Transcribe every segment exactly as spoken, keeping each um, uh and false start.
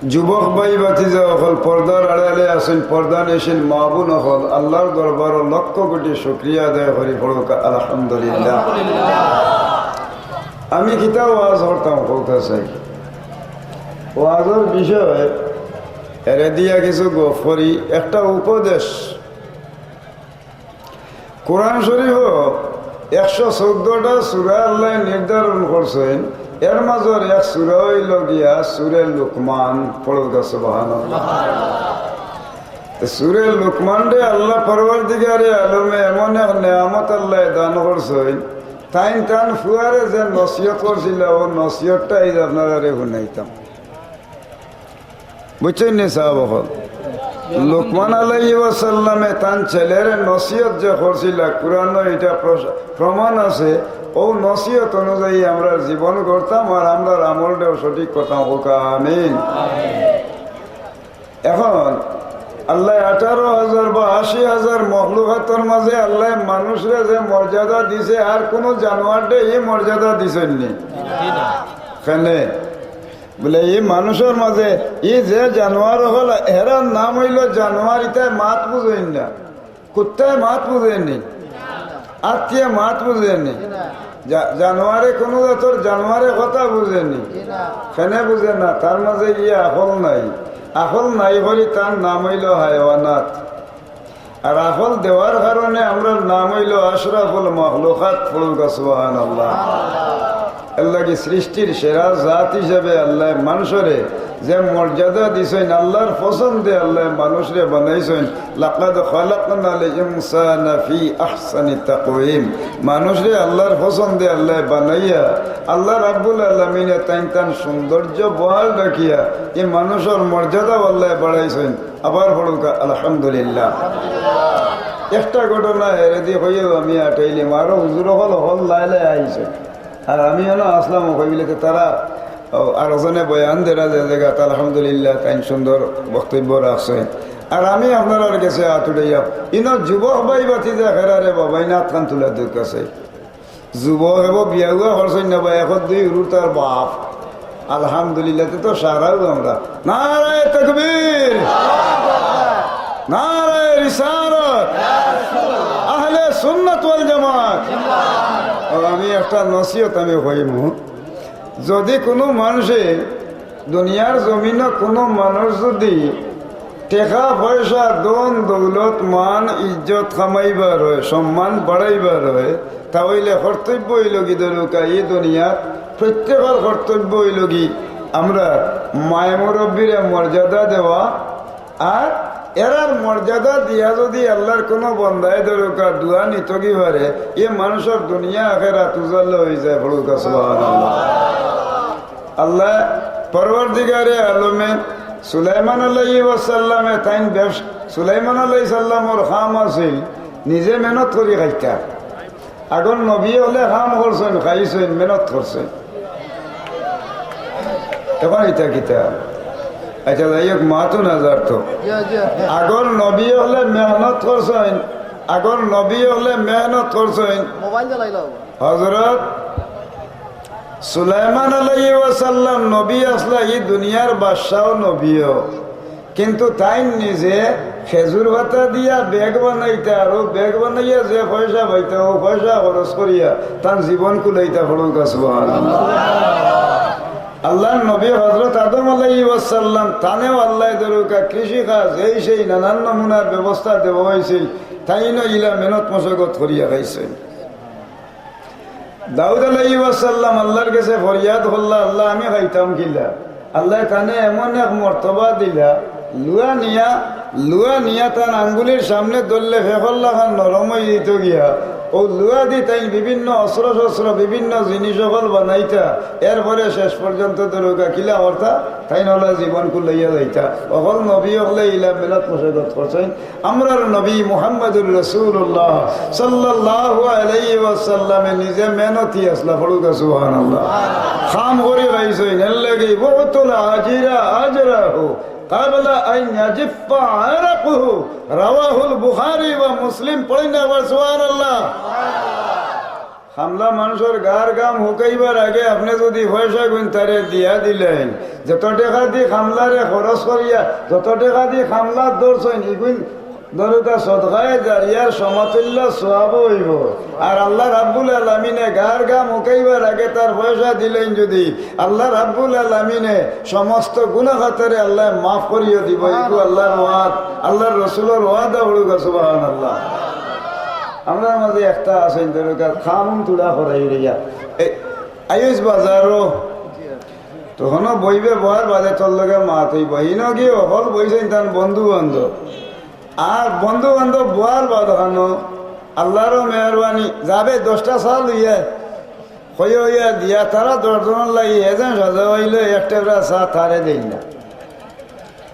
যুবক ভাই ভাতিজা অকল, পর্দার আড়ালে আছইন, পর্দানিশীন মা বোন অকল, আল্লাহর দরবারো লক্ষ কোটি শুকরিয়া আদায় করি, পড়ুক্কা আলহামদুলিল্লাহ। আমি কিতা ওয়াজ করতাম কইতা চাই, ওয়াজর বিষয় এরে দিয়া কিছু গফ করি, একটা উপদেশ। কোরআন শরীফো একশো চৌদ্দটা সূরা আল্লায় নির্ধারণ করছইন, এর মাজর এক সূরা অইলো গিয়া সূরা লুকমান। পড়ুক্কা সুবহানাল্লাহ। তো সূরা লুকমানরে আল্লাহ পরওয়ারদিগারে আলমে এমন এক নেয়ামত আল্লায় দান করছইন, তাইন তান ফুয়ারে যে নসিহত করছিলা, অউ নসিহতটা আইজ আপনারারে হুনাইতাম। বুঝছইন নি সাব অকল? লুকমান আলাইহিস সালামে তান ছেলেরে নসিহত যে করছিলা, কোরআনো ইটা প্রস-, প্রমাণ আছে। অউ নসিহত অনুযায়ী আমরার জীবন গড়তাম আর আমরার আমলটাও সঠিক করতাম। কউক্কা আমিন। এখন আল্লায় আঠারো হাজার বা আশি হাজার মখলুকাতর মাজে আল্লায় মানুষরে যে মর্যাদা দিছে, আর কুনু জানোয়াররে ই মর্যাদা দিছইন নি? কেনে? বুলে, ই মানুষর মাজে ই যে জানোয়ার অকল, হেরার নাম অইলো জানোয়ার, ইতায় মাত বুঝইন না। কুত্তায় মাত বুঝে নি, আত্তিয়ে মাত বুঝে নি, জা-, জানোয়ারে কুনু জাতর জানোয়ারে কথা বুঝে নি। কেনে বুঝে না? তার মাজে ই আকল নাই। আকল নাই করি তার নাম অইলো হায়ওয়ানাত। আর আকল দেওয়ার কারণে আমরার নাম অইলো আশরাফুল মখলুকাত। পড়ুক্কা সুবহানাল্লাহ। এরলাগি সৃষ্টির সেরা জাত হিসাবে আল্লায় মানুষরে যে মর্যাদা দিছইন, আল্লাহর পছন্দে আল্লায় মানুষরে বানাইছইন। লাকাদ খালাকনাল ইনসানা ফি আহসানি তাকওয়িম। মানুষরে আল্লাহর পছন্দে আল্লায় বানাইয়া, আল্লাহ রাব্বুল আলামিনে তাইন তান সৌন্দর্য বহাল রাখিয়া ই মানুষর মর্যাদা আল্লায় বাড়াইছইন। আবার পড়ুক্কা আলহামদুলিল্লাহ। একটা ঘটনা এরেদি কইয়াউ আমি আটাইলিমু, আরো হুজুর অকল অকল লাইলে আইছে। আর আমি অনো আছলাম, কইবিলে তো তারা, ও, আরো জনে বয়ান দেরা যে জাগাত, আলহামদুলিল্লাহ, তাইন সুন্দর বক্তব্য রাখছে। আর আমি আপনারার গেছে আত উঠাইয়া, ইনো যুবক ভাই ভাতিজা হেরারে বাবা, ইনো আতখান তুলা দুখ আছে। যুবক এবং বিয়া উয়া করছইন না বা, এখন দুই উরুর তার বাপ। আলহামদুলিল্লাহ, তে তো সারাও আমরা। নারায়ে তাকবীর, নারায়ে রিসালাত, আহলে সুন্নাত ওয়াল জামাত। ও, আমি একটা নসিহত আমি কইমু, যদি কুনু মানষে দুনিয়ার জমিনো কুনু মানুষ যদি টেকা পয়সা, ধন দৌলত, মান ইজ্জত কামাইবার অয়, সম্মান বাড়াইবার অয়, তা অইলে কর্তব্য অইলো গি ধরুক্কা, ই দুনিয়াত প্রত্যেকর কর্তব্য অইলো গি আমরা মায় মুরব্বিরে মর্যাদা দেওয়া। আর এরার মর্যাদা দিয়া যদি আল্লাহর কুনু বন্দায় ধরুক্কা দোয়া নিতো গি পারে, ই মানুষর দুনিয়া আখেরাত উজালা অইযায়। পড়ুক্কা সুবহানাল্লাহ। আল্লাহ পরওয়ারদিগারে আলমে সুলাইমান আলাইহিস সালামে তাইন ব্যবস-, সুলাইমান আলাইহিস সালামর কাম আছিল নিজে মেহনত করি খাইতা। আগর নবী অকলে কাম করছইন, খাইছইন, মেহনত করছইন। এখন ইতা কিতা? আচ্ছা, যাই হোক, মাতু না যার তো। আগর নবী অকলে মেহনত করছইন, আগর নবী অকলে মেহনত করছইন। মোবাইল চালাইলাও। হযরত সুলাইমান আলাইহিস সালাম নবী আছলা, ই দুনিয়ার বাদশাও নবীও, কিন্তু তাইন নিজে খেজুর পাতা দিয়া ব্যাগ বানাইতা, আর অউ ব্যাগ বানাইয়া যে পয়সা পাইতা, অউ পয়সা খরচ করিয়া তান জীবন কুলাইতা। পড়ুক্কা সুবহানাল্লাহ। আল্লাহর নবী হযরত আদম আলাইহিস সালাম, তানেও আল্লায় ধরুক্কা কৃষি কাজ, এই সেই নানান নমুনার ব্যবস্থা দেওয়া অইছিল, তাইনও ইলা মেহনত মশাকত করিয়া খাইছইন। দাউদ আলাইহিস সালাম আল্লাহর গেছে ফরিয়াদ করলা, "আল্লাহ, আমি খাইতাম কিলা?" আল্লায় তানে এমন এক মর্তবা দিলা, লুয়া নিয়া, লুয়া নিয়া তান আঙ্গুলির সামনে ধরলে ফেকর লাখান নরম অইযিতো গিয়া। অউ লুয়া দি তাইন বিভিন্ন অস্ত্র-শস্ত্র, বিভিন্ন জিনিস অকল বানাইতা, এরপরে শেষ পর্যন্ত ধরুক্কা কিলা করতা, তাইন অলা জীবন কুলাইয়া যাইতা। অকল নবী অকলে ইলা মেহনত মশাকত করছইন। আমরার নবী মুহাম্মাদুর রাসূলুল্লাহ সাল্লাল্লাহু আলাইহি ওয়াসাল্লামে নিজে মেহনতি আছলা, পড়ুক্কা সুবহানাল্লাহ। কাম করি খাইছইন, এরলাগি, "উতুল আজিরা আজরাহু ক্বাবলা আন ইয়াজিফা আরাকুহু", রাওয়াহুল বুখারী ওয়া মুসলিম। পড়ইন না একবার সুবহানাল্লাহ। কামলা মানষর গার ঘাম হুকাইবার আগে আপনে যুদি পয়সাগুইন তারে দিয়া দিলাইন, যত টেকা দি কামলারে খরচ করিয়া, যত টেকা দি কামলা ধরছইন, ইগুইন দরুকা সদকায়ে জারিয়ার সমতুল্য সওয়াবও অইবো। আর আল্লাহ রাব্বুল আলামিনে গার ঘাম হুকাইবার আগে তার পয়সা দিলাইন যুদি, আল্লাহ রাব্বুল আলামিনে সমস্ত গুনাহ খাতারে আল্লায় মাফ করিয়া দিবো। ইগু আল্লাহর ওয়াদ, আল্লাহর রসুলর ওয়াদা। পড়ুকা সুবহানাল্লাহ। আমরার মাঝে একটা আছইন দরুকা কাম তুড়া করাই রিয়া। এ, আইস বাজারো। তখনও বইবে, বওয়ার বাদে তোর লগে মাত অইবো। হিনো গিয়া হকল বইছইন তান বন্ধু বান্ধব। আর বন্ধু বান্ধব বওয়ার বাদ খানো আল্লাহরও মেহেরবানি, যাবে দশটা চা লইয়া, কইয়া অইয়া দিয়া, তারা দশজনর লাগি এজন সাজা অইলে এক টেবরা চা তারে দেইন না।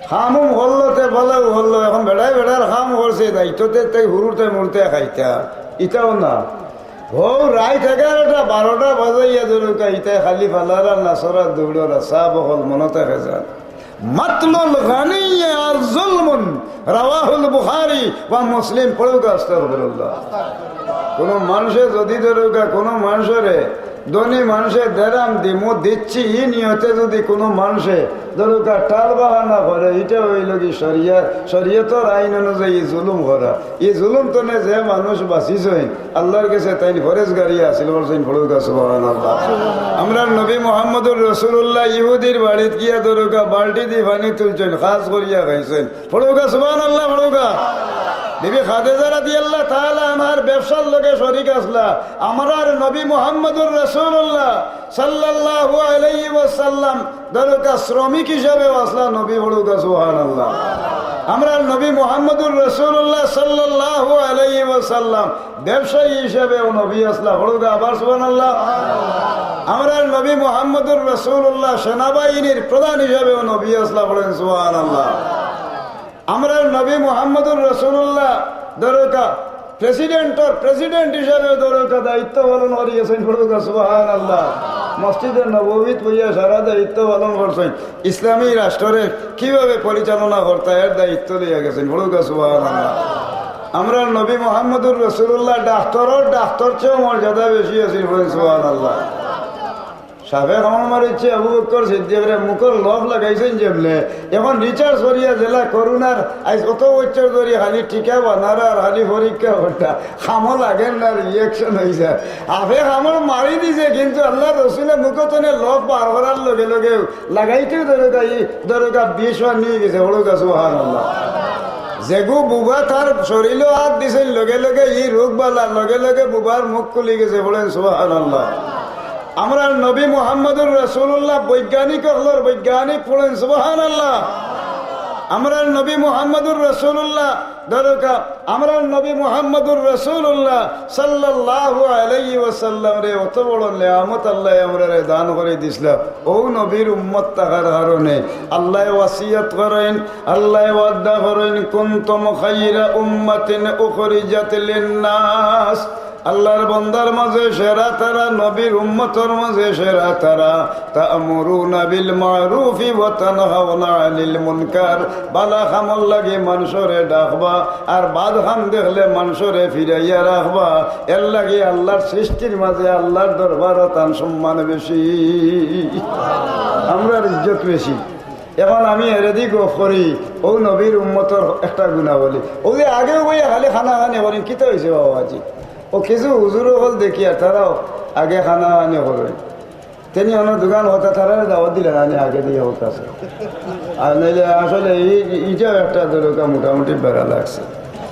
কাম উম করলো তে ভালাউ করলো, এখন বেটায় বেটার কাম করছে, দায়িত্বতে তাই হুরুতে মুরুতে খাইতা, ইতাও না। হউ রাইত এগারোটা বারোটা বাজাইয়া দরুকা, ইতায় খালি ফালার আর নাচর আর দৌড়র আর চা বকল মনো থাকে যার। মাতলুল গানি আর জুলমুন, রাওয়াহুল বুখারী ওয়া মুসলিম। পড়ুকা আস্তাগফিরুল্লাহ। কুনু মানষে যুদি দরুকা কুনু মানষরে ধনী মানষে দেরাম দিমু দিচ্ছি, ই নিয়তে যুদি কুনু মানষে দরুকা টাল বাহানা করে, ইটা অইলো কি শরিয়া-, শরিয়তর আইন অনুযায়ী জুলুম করা। ই জুলুম তনে যে মানুষ বাচিছইন, আল্লাহর গেছে তাইন পরেজগারি হাসিল করছইন। পড়ুকা সুবহানাল্লাহ। আমরার নবী মুহাম্মদুর রাসূলুল্লাহ ইহুদির বাড়িত গিয়া দরুকা বালটি দি পানি তুলছইন, খাস করিয়া খাইছইন। পড়ুকা সুবহানাল্লাহ, পড়ুকা। বিবি খাদিজা রাদিয়াল্লাহু তাআলা আনহার ব্যবসার লগে শরিক আছলা। আমরার নবী মুহাম্মদুর রাসূলুল্লাহ সাল্লাল্লাহু আলাইহি ওয়াসাল্লাম দরুকা শ্রমিক হিসাবেও আছলা নবী। পড়ুকা সুবহানাল্লাহ। আমরার নবী মুহাম্মদুর রাসূলুল্লাহ সাল্লাল্লাহু আলাইহি ওয়াসাল্লাম ব্যবসায়ী হিসাবেও নবী আছলা। পড়ুকা আবার সুবহানাল্লাহ। আমরার নবী মুহাম্মদুর রাসূলুল্লাহ সেনাবাহিনীর প্রধান হিসাবেও নবী আছলা। পড়েন সুবহানাল্লাহ। আমরার নবী মুহাম্মদুর রাসূলুল্লাহ দরুকা প্রেসিডেন্টর প্রেসিডেন্ট হিসাবে দরুকা দায়িত্ব পালন করি গেছইন। পড়ুকা সুবহানাল্লাহ। মসজিদে নববীত বইয়া সারা দায়িত্ব পালন করছইন। ইসলামী রাষ্ট্ররে কিভাবে পরিচালনা করতা, এর দায়িত্ব লইয়া গেছইন। পড়ুকা সুবহানাল্লাহ। আমরার নবী মুহাম্মদুর রাসূলুল্লাহ ডাক্তরর ডাক্তর চেয়েও মর্যাদা বেশি আছিল। পড়েন সুবহানাল্লাহ। সাবে কামড় মারিছে আবু বকর সিদ্দিকরে, মুখর লফ লাগাইছইন যেমনে। এখন রিসার্চ করিয়া যেলা করোনার আইজ অত বছর ধরি খালি টিকা বানারা আর খালি পরীক্ষা করতা, কামো লাগের না, রিয়েকশন অইযার। আফে কামড় মারি দিছে, কিন্তু আল্লাহর রসুলে মুখ তনে লফ বার করার লগে লগে লাগাইতেউ দরুকা, ই দরুকা বিষ নিয়ে গেছে। পড়ুকা সুবহানাল্লাহ। যেগু বুবা তার শরীলো আত দিছইন, লগে লগে ই রোগ বালা, লগে লগে বুবার মুখ খুলি গেছে। পড়েন সুবহানাল্লাহ। আমরার নবী মুহাম্মদুর রাসূলুল্লাহ বৈজ্ঞানিক অকলর বৈজ্ঞানিক। পড়েন সুবহানাল্লাহ। আমরার নবী মুহাম্মদুর রাসূলুল্লাহ দরুকা, আমরার নবী মুহাম্মদুর রাসূলুল্লাহ সাল্লাল্লাহু আলাইহি ওয়াসাল্লামরে অত বড় নিয়ামত আল্লায় আমরারে দান করি দিছলা। অউ নবীর উম্মত থাকার কারণে আল্লায় ওয়াসিয়ত করইন, আল্লায় ওয়াদা করইন, "কুনতুম খায়রা উম্মাতিন উখরিজাত লিন-নাস।" আল্লাহর বন্দার মাঝে সেরা তারা, নবীর উম্মতর মাঝে সেরা তারা। "তা'মুরুনা বিল মা'রুফি ওয়া তানহাউনা আনিল মুনকার।" বালা কামর লাগি মানষরে ডাকবা, আর বাদ কাম দেখলে মানষরে ফিরাইয়া রাখবা। এর লাগি আল্লাহর সৃষ্টির মাঝে আল্লাহর দরবারো তান সম্মান বেশি, আমরার ইজ্জত বেশি। এখন আমি এরেদি গফ করি, অউ নবীর উম্মতর একটা গুণাবলী। অউ যে আগেউ বইয়া খালি কানাকানি করি, কিতা অইছে বাবাজি? অউ কিছু হুজুর অকল দেখিয়ার তারাও আগে কানাকানি করইন। তেনি অনো দুকান কথা তারারে দাওয়াত দিলা না নি আগে দিয়া অতা আছে। আর নাইলে আসলে ই, ইটাও একটা দরুকা মোটামুটি বেড়া লাগছে।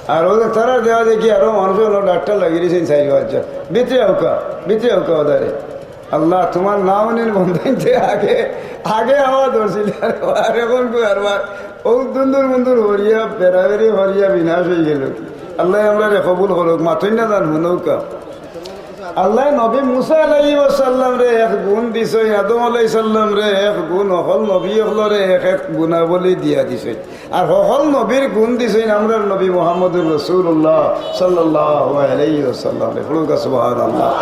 আর অউ যে তারার দেওয়া দেখি আরো মানুষ অনো ডাক্তার লাগি দিছইন চাইর পাঁচজন। ভিতরে অউকা, ভিতরে অউকা অদারে। আল্লাহ, তুমার নাম নিন বন্দাইতে আগে, আগে আওয়াজ ধরছিল। আর, আর এখন কই আর বার। অউ দুন্দুর মুন্দুর হরিয়া, বেড়াবেড়ি হরিয়া বিনাশ অইগেল। আল্লায় আমরারে কবুল করউক, মাতইন না জান হুনউকা। আল্লায় নবী মুসা আলাইহিস সালামরে এক গুণ দিছইন, আদম আলাইহিস সালামরে এক গুণ, হকল নবী অকলরে এক এক গুণাবলী দিয়া দিছইন। আর হকল নবীর গুণ দিছইন আমরার নবী মুহাম্মদুর রাসূলুল্লাহ সাল্লাল্লাহু আলাইহি ওয়াসাল্লামরে। পড়ুকা সুবহানাল্লাহ।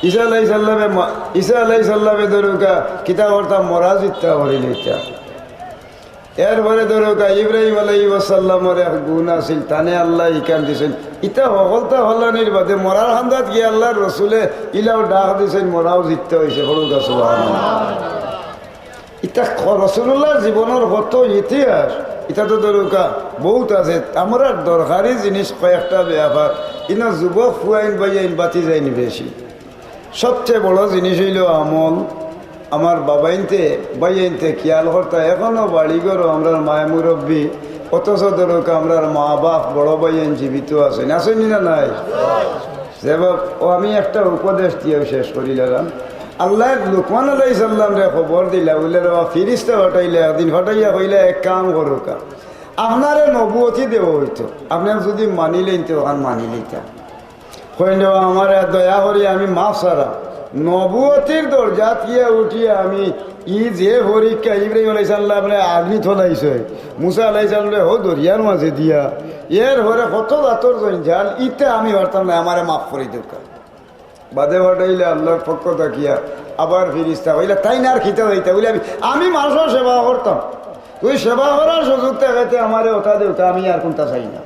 ঈসা আলাইহিস সালামে ম-, ঈসা আলাইহিস সালামে দরুকা কিতা করতা, মরা জিন্দা করি লইতা। এরপরে ধরউক্কা ইব্রাহিম আলাইহিস সালামর এক গুণ আছিল, তানে আল্লায় ইখান দিছইন। ইতা হকলতা ফালানির বাদে মরার কান্দাত গিয়া আল্লার রসুলে ইলাও ডাক দিছইন, মরাও জিততে অইছে। পড়উক্কা সুবহানাল্লাহ। ইতা ক-, রসুলুল্লাহর জীবনর কত ইতিহাস, ইতা তো ধরউক্কা বউত আছে। আমরার দরকারি জিনিস কয়েকটা ব্যাপার, ইনো যুবক ফুয়াইন ভাইয়াইন বাতি যাইন বেশি। সবচেয়ে বড় জিনিস অইলো আমল। আমার বাবাইন্তে, ভাইয়াইন্তে খিয়াল করতা, এখনো বাড়িঘরো আমরার মায় মুরব্বি, অথচ ধরউক্কা আমরার মা বাপ, বড় ভাইয়াইন জীবিত আছইন, আছইন নি না নাই? যেভাবে, ও আমি একটা উপদেশ দিয়াউ শেষ করিলাম। আল্লায় লুকমান আলাইহিস সালামরে খবর দিলা, বুলে, "রে বা, ফিরিস্তা পাঠাইলা, একদিন পাঠাইয়া কইলা, এক কাম করউক্কা, আপনারে নবুয়তি দেওয়া অইতো, আপনে যুদি মানিলাইন তে অখান মানিলাইতা।" কইন, "রে বা, আমারে দয়া করি আমি মাফ ছাড়া নবুয়তির দরজাত গিয়া উঠিয়া আমি ই যে পরীক্ষা ইব্রাহিম আলাইহিস সালামরে আগ্নিত ফালাইছে, মুসা আলাইহিস সালামরে হউ দরিয়ার মাঝে দিয়া, এরপরে কত জাতর জঞ্জাল, ইতা আমি পারতাম না, আমারে মাফ করি দেউক্কা।" বাদে পাঠাইলা আল্লার পক্ষ থাকিয়া আবার ফিরিস্তা, কইলা, "তাইন আর কিতা চাইতা?" বুলে, "আমি, আমি মানষর সেবা করতাম, তুই সেবা করার সুযোগ থাকতে আমারে অতা দেউক্কা, আমি আর কুনতা চাই না।"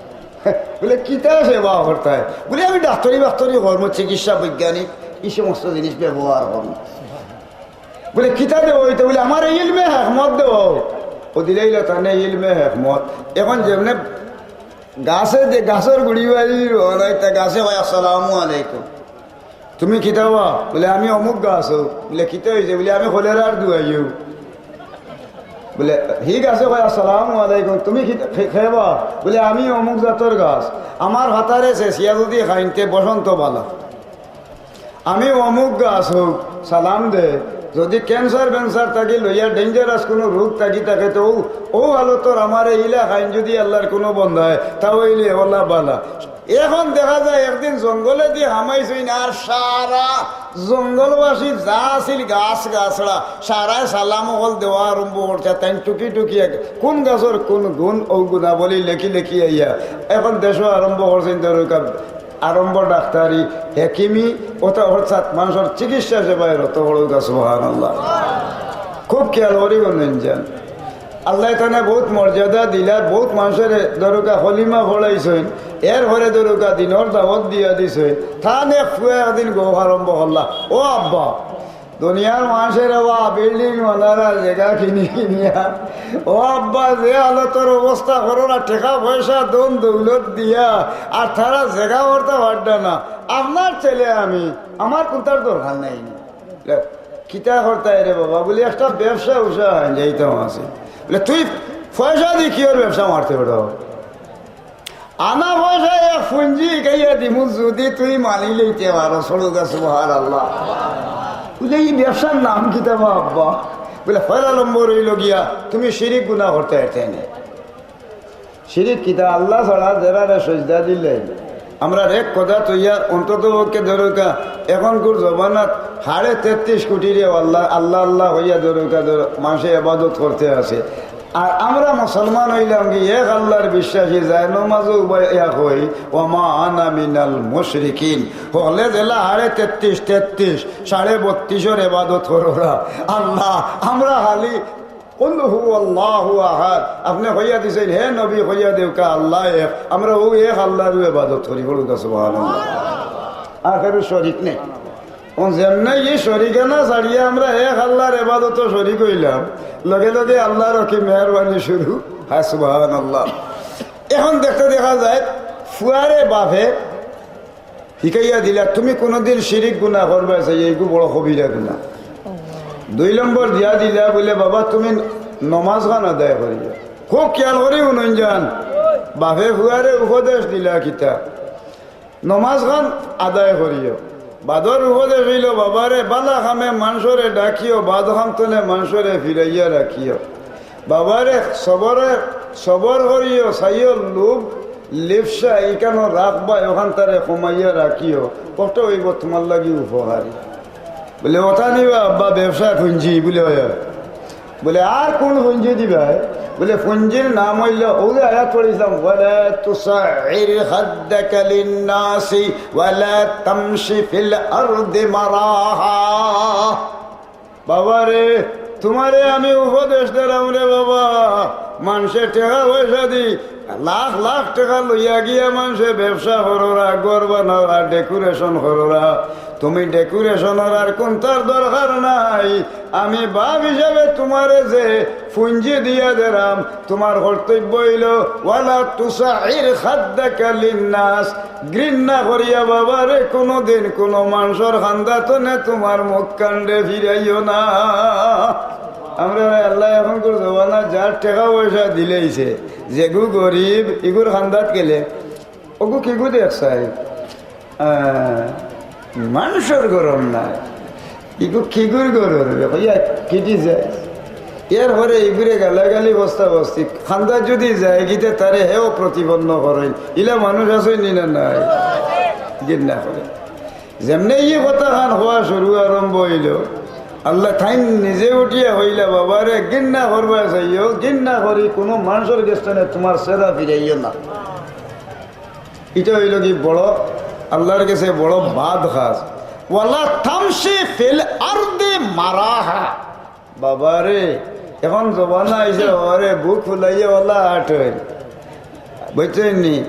বুলে, "কিতা সেবা করতায়?" বুলে, "আমি ডাক্তারি বাক্তারি করমু, চিকিৎসা বৈজ্ঞানিক, ই সমস্ত জিনিস ব্যবহার করমু।" বুলে, "কিতা দেওয়া অইতো?" বুলে, "আমারে ইলমে হেকমত দেওয়া অউক।" ও দিলাইলা তানে ইলমে হেকমত। এখন যেমনে গাছে যে গাছর গুড়ি বাড়ি রওনা, ইতা গাছে কয়, "আসসালামু আলাইকুম।" "তুমি কিতা বা?" বুলে, "আমি অমুক গাছ।" বুলে, "কিতা অইছে?" বুলে, "আমি কলেরার দুয়াইও।" বুলে, হি গাছে কয়, "আসসালামু আলাইকুম, তুমি কিতা, কে, কে বা?" বুলে, "আমি অমুক জাতর গাছ, আমার পাতারে চেঁচিয়া যুদি খাইন তে বসন্ত বালা।" আমি অমুক গাছ, হউক, সালাম দে, যুদি cancer বেন্সার থাকি লইয়া dangerous কুনু রোগ থাকি থাকে, তে অউ, অউ হালতর আমারে ইলা খাইন যুদি আল্লার কুনু বন্দায়, তা অইলে অলা বালা। এখন দেখা যায় একদিন জঙ্গলেদি হামাইছইন, আর সারা জঙ্গলবাসী যা আছিল গাছ গাছড়া, সারায় সালাম অকল দেওয়া আরম্ভ করছে। তাইন টুকি টুকি এক, কুন গাছর কুন গুণ, অউ গুণাবলী লেখি লেখি আইয়া এখন দেশো আরম্ভ করছইন ধরউক্কা আরম্ভ ডাক্তারি, হেকিমি, অতা অর্থাৎ মানষর চিকিৎসা সেবায় রত। পড়উক্কা সুবহানাল্লাহ। খুব খিয়াল করি হুনইন যান। আল্লায় তানে বউত মর্যাদা দিলা, বউত মানষরে ধরউক্কা কলিমা পড়াইছইন, এরপরে ধরউক্কা দিনর দাওয়াত দিয়া দিছইন। তান এক ফুয়া একদিন গফ আরম্ভ করলা, "ও আব্বা, দুনিয়ার মানষে রে বা building বানারা জাগা কিনি কিনিয়া, ও আব্বা, যে হালতর অবস্থা কররা, টেকা পয়সা ধন দৌলত দিয়া, আর তারা জাগা করতা পাররা না। আপনার ছেলে আমি, আমার কুনতার দরকার নাই নি।" বুলে, "কিতা করতায় রে বাবা?" বুলে, "একটা ব্যবসা উষা অইন যাইতাম আছে।" বুলে, "তুই পয়সাদি কিওর ব্যবসা মারতে বেটা?" "আনা পয়সা এক পুঞ্জি হিকাইয়া দিমু, যুদি তুই মানি লইতে পারো।" পড়উক্কা সুবহানাল্লাহ। বুলে, "ই ব্যবসার নাম কিতা বা আব্বা?" বুলে, "পয়লা নম্বর অইলো গিয়া, তুমি শিরিক গুনা করতে পারতে না।" শিরিক কিতা? আল্লা ছাড়া যেরারে সইজদা দিলে, আমরার এক কথা তইয়া অন্তত পক্ষে ধরউক্কা, এখনকুর জমানাত সাড়ে তেত্রিশ কোটিরে আল্লা, আল্লা, আল্লা কইয়া ধরউক্কা, ধর, মানষে এবাদত করতে আছে। আর আমরা মুসলমান অইলাম কি এক আল্লার বিশ্বাসী, যায় নমাজও উবাইয়া কই, "ওয়া মা আনা মিনাল মুশরিকিন।" হকলে যেলা সাড়ে তেত্রিশ, তেত্রিশ, সাড়ে বত্রিশর এবাদত কররা। আল্লা, আমরা খালি "কুল হুয়াল্লাহু আহাদ।" আপনে কইয়া দিছইন, হে নবী, কইয়া দেউক্কা, আল্লা এক। আমরা অউ এক আল্লারউ এবাদত করি, পড়উক্কা সুবহানাল্লাহ। আর কেউর শরিক নাই। অউ যেমনে ই শরিকানা ছাড়িয়া আমরা এক আল্লার এবাদতো শরিক অইলাম, লগে লগে আল্লারও কি মেহেরবানি শুরু। হায় সুবহানাল্লাহ। এখন দেখতে দেখা যায়, ফুয়ারে বাপে হিকাইয়া দিলা, "তুমি কুনুদিন শিরিক গুনা করবায় চাইও, ইগু বড় কবিরা গুনা।" দুই নম্বর দিয়া দিলা, বুলে, "বাবা, তুমি নমাজখান আদায় করিও।" খুব খিয়াল করি হুনইন যান, বাপে ফুয়ারে উপদেশ দিলা কিতা? নমাজখান আদায় করিও। বাদর উপদেশ অইলো, "বাবারে, বালা কামে মানষরে ডাকিও, বাদ কাম তনে মানষরে ফিরাইয়া রাখিও।" বাবারে, সবরে, সবর করিও, চাইও লোভ, লিপ্সা, ইখানো রাখবায়, অখান তারে কমাইয়া রাখিও, অটা অইবো তুমার লাগি উপকারী। বুলে, "অটা নিবা আব্বা, ব্যবসা পুঞ্জি?" বুলে, "অয়।" বুলে, "আর কুন পুঞ্জি দিবায়?" বুলে, "পুঞ্জির নাম অইলো, অউ যে আয়াত পড়ছিলাম, ওয়ালা তুসাইর খাদ্দাকা লিন্নাসি ওয়ালা তামশি ফিল আরদি মারাহা।" বাবারে, তুমারে আমি উপদেশ দিলাম রে বাবা, মানষে টেকা পয়সা দি লাখ লাখ টেকা লইয়া গিয়া মানষে ব্যবসা কররা, ঘর বানারা, ডেকোরেশন কররা। তুমি ডেকোরেশনর আর কুনটার দরকার নাই। আমি বাপ হিসাবে তুমারে যে পুঞ্জি দিয়া দেরাম, তুমার কর্তব্য অইলো, "ওয়ালা তুসাইর খাদ্দাকা লিন্নাস।" ঘিন্না করিয়া বাবারে কুনুদিন কুনু মানষর কান্দা তনে তুমার মুখ কান্ডে ফিরাইও না। আমরা আল্লায় এখনকুর জমানা যার টেকা পয়সা দিলাইছে, যেগু গরিব, ইগুর কান্দাত গেলে, ওগু কিগু দেখছাই? আহ, মানষর গরম নাই। ইগু কিগুর গরম রে? কইয়া কিটি যায়। এরপরে ইগুরে গালাগালি বস্তা বস্তি। কান্দাত যুদি যায়, গিতে তারে হেও প্রতিপন্ন করইন। ইলা মানুষ আছইন নি না নাই? ঘিন্না করে। যেমনে ই কথাখান কওয়া শুরু আরম্ভ অইলো, আল্লায় তাইন নিজে উঠিয়া কইলা, "বাবারে, ঘিন্না করবায় চাইও, ঘিন্না করি কুনু মানষর গেছ তনে তুমার চেহারা ফিরাইও না।" ইটা অইলো কি বড়, আল্লার গেছে বড় বাদ কাজ। "ওয়ালা তামশি ফিল আরদি মারাহা।" বাবারে, এখন জমানা আইছে, বাবারে, বুক ফুলাইয়া ওলা আট অইল। বুঝছইন নি?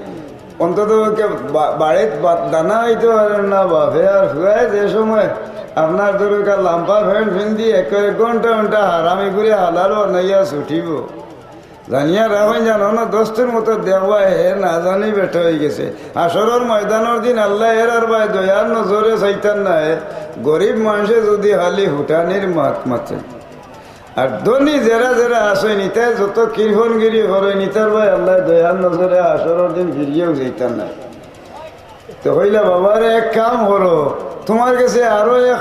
অন্তত ওকে বা-, বাড়িত বা-, দানা অইতে পারইন না বাপে, আর ফুয়ায় যে সময় আপনার দরকার লাম্বা প্যান্ট পিন্দি এক এক ঘন্টা ঘন্টা হারামি করি হালাল বানাইয়া ছুটিবো। জানিয়া রাখইন, জানো না, দস্তুর মতো দেখবায় হে না জানি বেটা অইগেছে। হাশরর ময়দানর দিন আল্লায় এরার বায় দয়ার নজরে চাইতা নায়। গরিব মানষে যুদি খালি হুটানির মাত মাতে, আর ধনী যেরা যেরা আছইন, ইতায় যত কৃপণগিরি করইন, ইতার বায় আল্লায় দয়ার নজরে হাশরর দিন ফিরিয়াও চাইতা নায়। তে কইলা, "বাবারে, এক কাম করো, তুমার গেছে আরো এক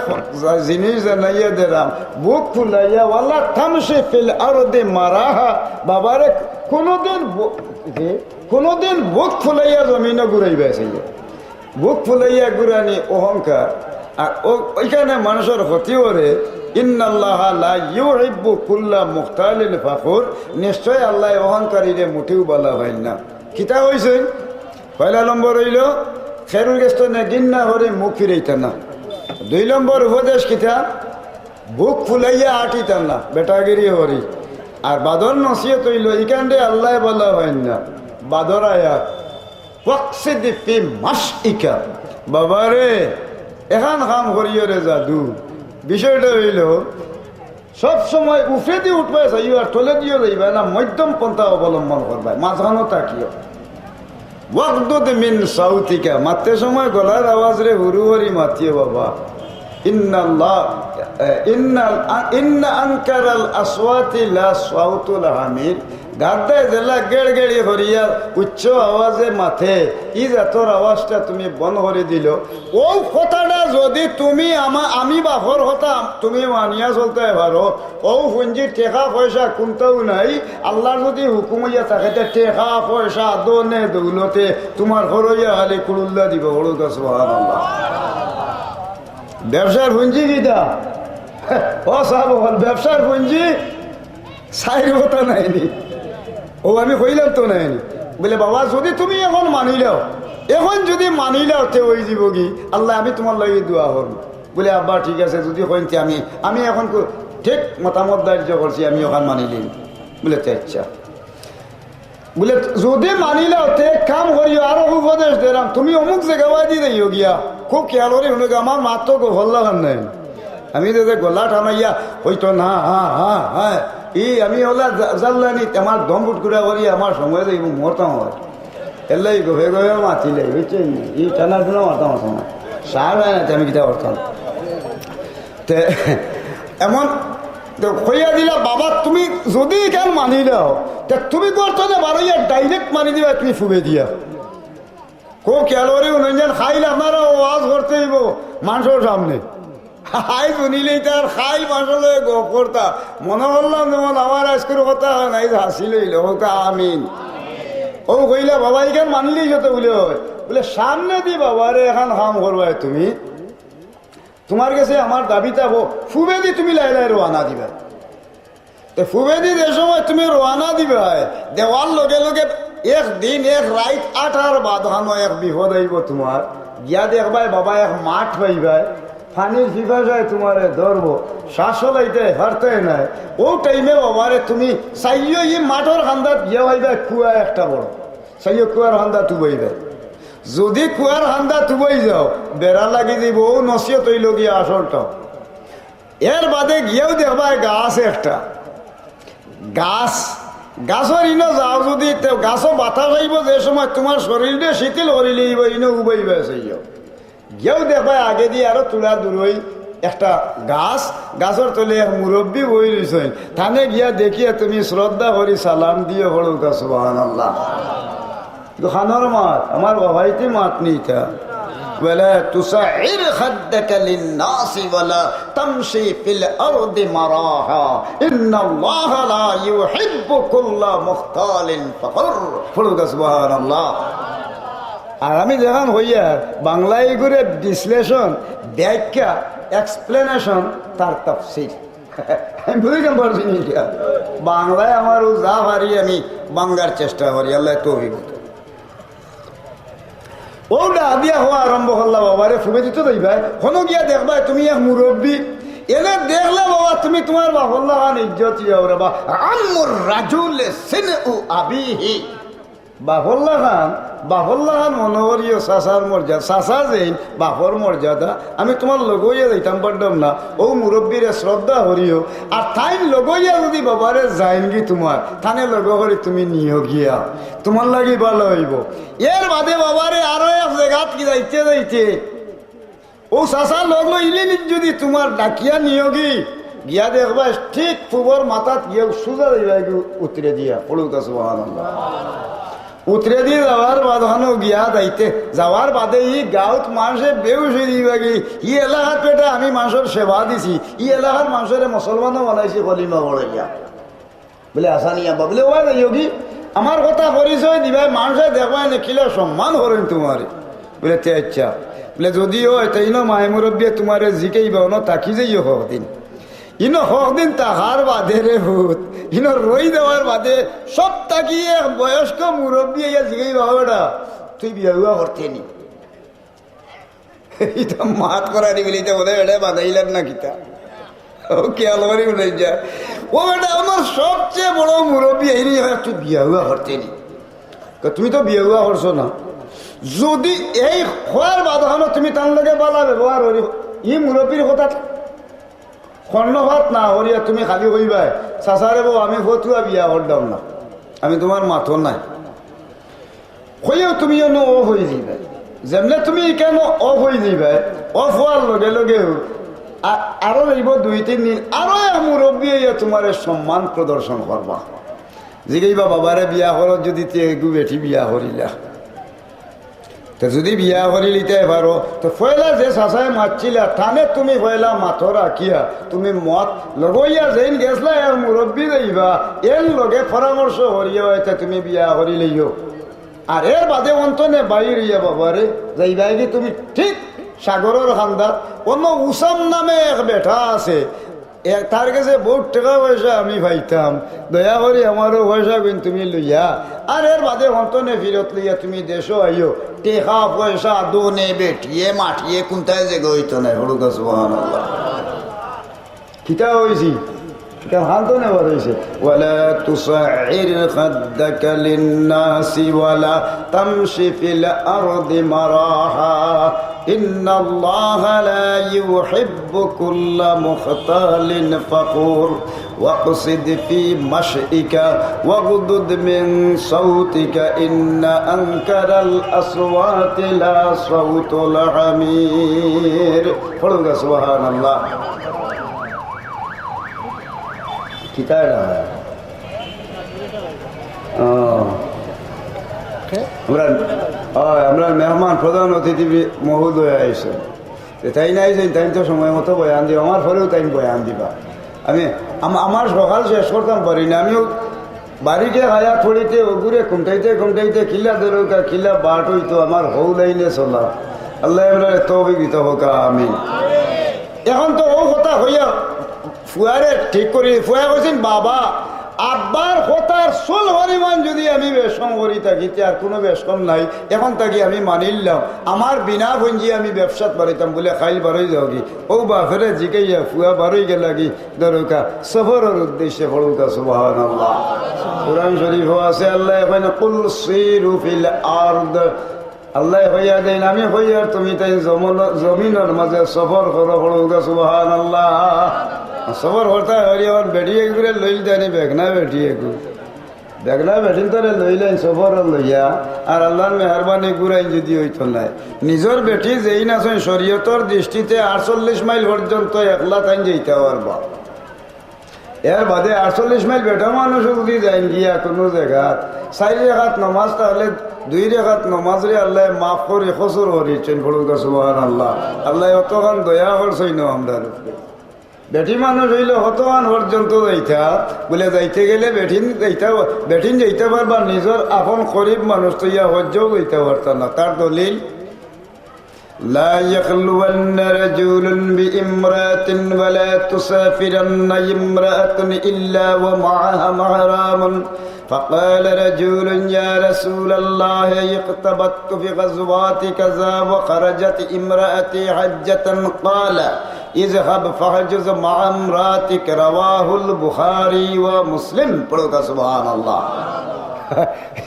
জিনিস জানাইয়া দেরাম, বুক ফুলাইয়া, ওয়ালা তামশি ফিল আরদি মারাহা।" বাবারে, কুনুদিন বু-, যে, কুনুদিন বুক ফুলাইয়া জমিনো ঘুরাইবায় চাইও। বুক ফুলাইয়া ঘুরানি অহংকার, আর ও-, ওইখানে মানষর ক্ষতি করে। ইন্নাল্লাহা লা ইউহিব্বু কুল্লা মুখতালিন ফাখুর, নিশ্চয় আল্লায় অহংকারীরে মুটেও বালা পাইন না। কিতা কইছইন? পয়লা নম্বর অইলো, কেউর গেছ তনে ঘিন্না করি মুখ ফিরাইতা না। দুই নম্বর উপদেশ কিতা? বুক ফুলাইয়া আটিতা না, বেটাগিরি করি। আর বাদর নসিহত অইলো, ইখানরে আল্লায় বালা পাইন না। বাদর আয়াত, "ওয়াকসিদ ফি মাশইকা।" বাবারে, এখান কাম করিও রে জাদু। বিষয়টা অইলো, সব সময় উপরেদি উঠবায় চাইও আর তলেদিও যাইবায় না, মধ্যম পন্থা অবলম্বন করবায়, মাঝখানো থাকিও। "ওয়াগদুদ মিন সাউতিকা", মাততে সময় গলার আওয়াজরে হুরু করি মাতিও বাবা। ইন্নাল্লাহ, এ, ইন্নাল, আ, ইন্না আনকারাল আসওয়াতি লা সাউতুল হামির। গাদ্দায় যেলা গেড়গেড়ি করিয়া উচ্চ আওয়াজে মাতে, ই জাতর আওয়াজটা তুমি বন্ধ করি দিলো। অউ কথাটা যুদি তুমি আমা-, আমি বাপর কথা তুমি মানিয়া চলতায় পারো, অউ পুঞ্জির টেকা পয়সা কুনটাও নাই, আল্লার যুদি হুকুম অইয়া থাকে, তে টেকা পয়সা, ধনে দৌলতে তুমার ঘরো আইয়া খালি কুড়ুল্লা দিবো, বড় কথা, সুবহানাল্লাহ। ব্যবসার পুঞ্জি কিতা? ও সাব অকল, ব্যবসার পুঞ্জি চাইর কথা নায়নি। অউ আমি কইলাম তো নায়নি। বুলে, "বাবা, যুদি তুমি এখন মানিলাও, এখন যুদি মানিলাও, তে অইযিবো কি? আল্লায় আমি তুমার লাগি দোয়া করমু।" বুলে, "আব্বা, ঠিক আছে, যুদি কইন, তে আমি, আমি এখন কো-, ঠিক মতামত ধার্য করছি, আমি অখান মানিলিমু।" বুলে, "তে আইচ্ছা।" বুলে, "যুদি মানিলাও, তে এক কাম করিও, আরো উপদেশ দেরাম, তুমি অমুক জাগাবাদি যাইও গিয়া, খুব খিয়াল করি হুনো গি, আমার মাত তো গফল লাগান নাই।" আমি যে, যে গলা টানাইয়া অইতো না, হা, হা, হা, ই আমি অলা জা-, জাল্লানি, আমার দম ফুটকুটা করি, আমার সময় যাইবো, মরতাম অয়। এরলাগি গফে গফে মাতিলাই, বুঝছইন নি? ই টানা টুনা মারতাম অয় না। সার অয় না, তে আমি কিতা করতাম? তে এমন তো কইয়া দিলা, "বাবা, তুমি যুদি ইখান মানিলাও, তে তুমি ঘর তনে বারইয়া direct মারি দিবায় তুমি পুবেদিয়া।" খুব খিয়াল করি হুনইন যেন, কাইল আপনারা ওয়াজ করতে অইবো মানষর সামনে। আইজ হুনিলে ইতার কাইল মানষর লগে গফ করতা। মনো করলাম যেমন আমার আইজকুর কথা অয় না, আইজ হাসিল অইলো, কউক্কা আমিন। অউ কইলা, "বাবা, ইখান মানিলিছো তে?" বুলে, "অয়।" বুলে, "সামনেদি বাবারে এখান কাম করবায় তুমি, তুমার গেছে আমার দাবি থাকবো, পুবেদি তুমি লাইলায় রওয়ানা দিবায়।" তে পুবেদি যে সময় তুমি রওয়ানা দিবায়, দেওয়ার লগে লগে এক দিন এক রাইত আটার বাদ হানো এক বিপদ আইবো তুমার। গিয়া দেখবায় বাবা এক মাঠ পাইবায়, পানির পিপাসায় তুমারে ধরবো, শ্বাস লইতে পারতে নাই। অউ টাইমে বাবারে তুমি চাইও, ই মাঠর কান্দাত গিয়া পাইবায় কুয়া একটা বড়, চাইও কুয়ার কান্দাত উবাইবায়। যুদি কুয়ার কান্দাত উবাই যাও, বেড়া লাগি যাইবো, অউ নসিহত অইলো গিয়া আসলটা। এর বাদে গিয়াউ দেখবায় গাছ একটা, গাছ, গাছর ইনো যাও যুদি, তে গাছো বাতাস আইবো যে সময় তুমার শরীলরে শিথিল করিলিবো, ইনো উবাইবায় চাইও। গিয়াউ দেখবায় আগেদি আরো থুড়া দূরই একটা গাছ, গাছর তলে এক মুরব্বি বই রইছইন। তানে গিয়া দেখিয়া তুমি শ্রদ্ধা করি সালাম দিও, পড়উক্কা সুবহানাল্লাহ। ইতা কানর মাত, আমার বাবাইতি মাত নি ইতা। ولا تصعر خدك للناس ولا تمش في الأرض مرحا إن الله لا يحب كل مختال فخور। পড়উক্কা সুবহানাল্লাহ। আর আমি যেখান কইয়ার, বাংলায় ইগুরে বিশ্লেষণ, ব্যাখ্যা, explanation, তার তাফসীর। আমি বুঝাইতাম পারছি নি ইটা? বাংলায় আমার অউ যা পারি আমি বাংলার চেষ্টা করি, আল্লায় তৌফিক দেউক। অউ ডাক দিয়া কওয়া আরম্ভ করলা, বাবারে ফুবে দিতো যাইবায়, হনো গিয়া দেখবায় তুমি এক মুরব্বি, এনে দেখলে বাবা তুমি তুমার বাপর লাখান ইজ্জত ইয়াও রে বা। عم الرجل صنع أبيه। বাপর লাখান, বাপর লাখান মনো করিও চাচার মর্যাদা, চাচা যেইন বাপর মর্যাদা, আমি তুমার লগে অইয়া যাইতাম পারতাম না, অউ মুরব্বিরে শ্রদ্ধা করিও। আর তাইন লগে অইয়া যুদি বাবারে যাইনগি তুমার, তানে লগে করি তুমি নিও গিয়া, তুমার লাগি ভালা অইবো। এর বাদে বাবারে আরো এক জাগাত কি যাইতে যাইতে অউ চাচা লগ লইলিন যুদি তুমার ডাকিয়া নিওগি, গিয়া দেখবায় ঠিক ফুবর মাথাত গিয়া সুজা যাইবায়গি উতরে দিয়া, পড়উক্কা সুবহানাল্লাহ। উতরে দিয়া যাওয়ার বাদ হনো গিয়া যাইতে, যাওয়ার বাদে ই গাউত মানষে বেহুশ অই যাইবায়গি, ই এলাকাত বেটা আমি মানষর সেবা দিছি, ই এলাকার মানষরে মুসলমানও বানাইছি কলিমা পড়াইয়া। বুলে, "আসানি আব্বা।" বুলে, "ওয়া যাইওগি, আমার কথা পরিচয় দিবায়, মানষে দেখবায় নে কিলা সম্মান করইন তুমারে।" বুলে, "তে আইচ্ছা।" বুলে, "যুদি অয়, তে ইনো মায় মুরব্বিয়ে তুমারে জিকাইবা, অনো থাকি যাইও হকদিন। ইনো হকদিন থাকার বাদে রে পুত, ইনো রই দেওয়ার বাদে সব থাকি এক বয়স্ক মুরব্বি আইয়া জিকাইবা, 'ও বেটা, তুই বিয়া উয়া করতে নি?'" ইটা মাত করা দিবি, ইটা বোধহয় এটায় বাজাইলার না কিতা। ও খেয়াল করি বুঝাই যা। ও বেটা, আমার সবচেয়ে বড় মুরব্বি, এই নিয়ে তুই বিয়া উয়া করতে নি। কয়, "তুমি তো বিয়া উয়া করছো না।" যুদি এই কওয়ার বাদ অখানো তুমি তান লগে ভালা ব্যবহার করি, ই মুরব্বির কথা কর্ণপাত না করিয়া তুমি খালি কইবায়, "চাচারে বউ, আমি ফতুয়া বিয়া করতাম না, আমি তুমার মাতো নাই।" কইয়াও তুমি অনো off অই যাইবায়। যেমনে তুমি ইখানো off অই যাইবায়, off অওয়ার লগে লগে আ-, আরো যাইবো দুই তিন দিন, আরো এক মুরব্বি আইয়া তুমারে সম্মান প্রদর্শন করবা। জিগাইবা, "বাবারে বিয়া করো, যুদি তে এগু বেটি বিয়া করিলা।" তে যুদি বিয়া করিলিতায় পারো, তে পয়লা যে চাচায় মাতছিলা, তানে তুমি পয়লা মাতো রাখিয়া, তুমি মত লগে অইয়া যেইন গেছলায়, এক মুরব্বি যাইবা, এন লগে পরামর্শ করিয়া অইতে তুমি বিয়া করিলাইও। আর এর বাদে অন্তনে বাইর অইয়া বাবারে যাইবায়গি তুমি ঠিক সাগরর কান্দাত, অনো উসাম নামে এক বেটা আছে, এ, তার গেছে বউত টেকা পয়সা আমি পাইতাম, দয়া করি আমারও পয়সাগুইন তুমি লইয়া, আর এর বাদে হন্তনে ফিরত লইয়া তুমি দেশো আইও, টেকা পয়সা দনে বেটিয়ে মাটিয়ে কুনটায় যেগু অইতো নায়, পড়ুক্কা সুবহানাল্লাহ। কিতা অইছে? কিতা হন্তনে বার অইছে? ولا تصعر خدك للناس ولا تمش في الأرض مرحا إن الله لا يحب كل مختال فخور واقصد في مشيك واغضض من صوتك إن أنكر الأصوات لصوت الحمير। পড়ুক্কা সুবহানাল্লাহ। কিতা অয়? ও। আমরা, অয়, আমরা মেহমান প্রধান অতিথি বি-, মহোদয় আইছইন। তে তাইন আইছইন, তাইন তো সময় মতো বয়ান দিবা, আমার পরেও তাইন বয়ান দিবা। আমি, আম-, আমার সকাল শেষ করতাম পারি না, আমিও বাড়িতে আয়া থড়িতে ওগুরে কুমটাইতে কুমটাইতে কিলা দরকার, কিলা বাট অইতো আমার হউ লাইনে চলা। আল্লায় আমরারে তৌফিক দিতা হউক্কা, আমিন। এখন তো অউ কথা কইয়া ফুয়ারে ঠিক করি, ফুয়ায় কইছইন, "বাবা, আব্বার কথার চুল পরিমাণ যুদি আমি বেশকম করি থাকি, তে আর কুনু বেশকম নাই। এখন থাকি আমি মানিলাম, আমার বিনা পুঞ্জি আমি ব্যবসাত বারইতাম। বুলে, কাইল বারই যাওগি। অউ বাপরে জিগাইয়া ফুয়া বারই গেলাগি, ধরউক্কা, সফরর উদ্দেশ্যে। পড়উক্কা সুবহানাল্লাহ। কুরআন শরীফো আছে, আল্লায় কইন, "কুল সিরু ফিল আরদ।" আল্লায় কইয়া দেইন, "আমি কইয়ার তুমি তাইন জমল-, জমিনর মাজে সফর করো।" পড়উক্কা সুবহানাল্লাহ। সফর করতা অইলে অখন বেটি এগুরে লইল দেনি বেগনা বেটি এগু। বেগনা বেটিন্তরে লইলাইন সফরো লইয়া, আর আল্লার মেহেরবানি গুরাইন যুদি অইতো নায়। নিজর বেটি যেইন আছইন শরীয়তর দৃষ্টিতে আটচল্লিশ মাইল পর্যন্ত একলা তাইন যাইতা পারবা। এর বাদে আটচল্লিশ মাইল বেটা মানুষ যুদি যাইন গিয়া কুনু জাগাত, চাইর রেকাত নমাজ, তাইলে দুই রেকাত নমাজরে আল্লায় মাফ করি, কসুর করিছইন। পড়উক্কা সুবহানাল্লাহ। আল্লায় অতখান দয়া করছইন আমরার উপরে। বেটি মানুষ অইলে কতখান পর্যন্ত যাইতা, বুলে যাইতে গেলে বেটিন যাইতা, বেটিন যাইতা পারবা, নিজর আপন করিব মানুষ থইয়া হজ্জও যাইতা পারতা না। তার দলিল, لا يخلون رجل بامرأة ولا تسافرن امرأة إلا ومعها محرم. فقال رجل: يا رسول الله، اغتبت في غزوات كذا وخرجت امرأتي حجة. قال: اذهب فاحجز مع امرأتك. رواه البخاري ومسلم. পড়উক্কা সুবহানাল্লাহ।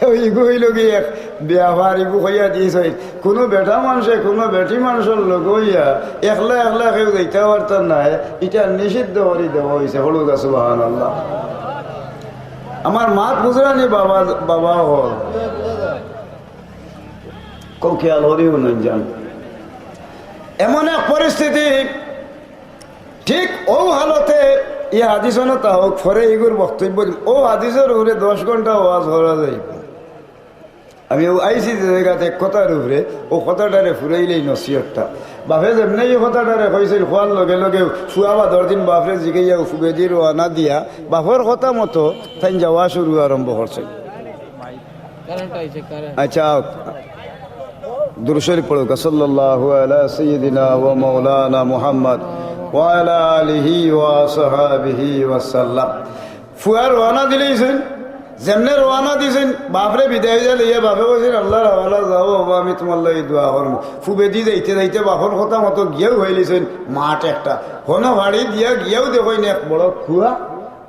অউ ইগু অইলো গি এক ব্যাপার, ইগু কইয়া দিছইন। কুনু বেটা মানষে কুনু বেটি মানষর লগে অইয়া একলা একলা কেউ যাইতা পারতা নায়, ইটা নিষিদ্ধ করি দেওয়া অইছে। পড়উক্কা সুবহানাল্লাহ। আমার মাত বুঝরানি বাবা, বাবা অকল। কও খেয়াল করি হুনইন যান। এমন এক পরিস্থিতি, ঠিক অউ হালতে ই হাদিস অনো তা অউক, পরে ইগুর বক্তব্য দিমু। অউ হাদিসর উপরে দশ ঘন্টা ওয়াজ করা যাইবো। আমি অউ আইছি যে জাগাত এক কথার উপরে, অউ কথাটারে ফুরাইলেই নসিহতটা। বাপে যেমনে ই কথাটারে কইছইন, কওয়ার লগে লগে ফুয়া বাদর দিন বাপরে জিগাইয়া ফুবেদি রওয়ানা দিয়া, বাপর কথা মতো তাইন যাওয়া শুরু আরম্ভ করছইন। কারেন্ট আইছে, কারেন্ট। আচ্ছা, আউক। দুরূদ শরীফ পড়উক্কা, সাল্লাল্লাহু আলা সাইয়্যিদিনা ওয়া মাওলানা মুহাম্মদ ওয়া আলা আলিহি ওয়া আসহাবিহি ওয়া সাল্লাম। ফুয়া রওয়ানা দিলাইছইন, যেমনে রওয়ানা দিছইন, বাপরে বিদায় দিয়া লইয়া বাপে কইছইন, "আল্লার হাওলা যাও বাবা, আমি তুমার লাগি দোয়া করমু।" ফুবেদি যাইতে যাইতে বাপর কথা মতো গিয়াউ পাইলিছইন মাঠ একটা। হনো ফাড়ি দিয়া গিয়াউ দেখইন এক বড় কুয়া,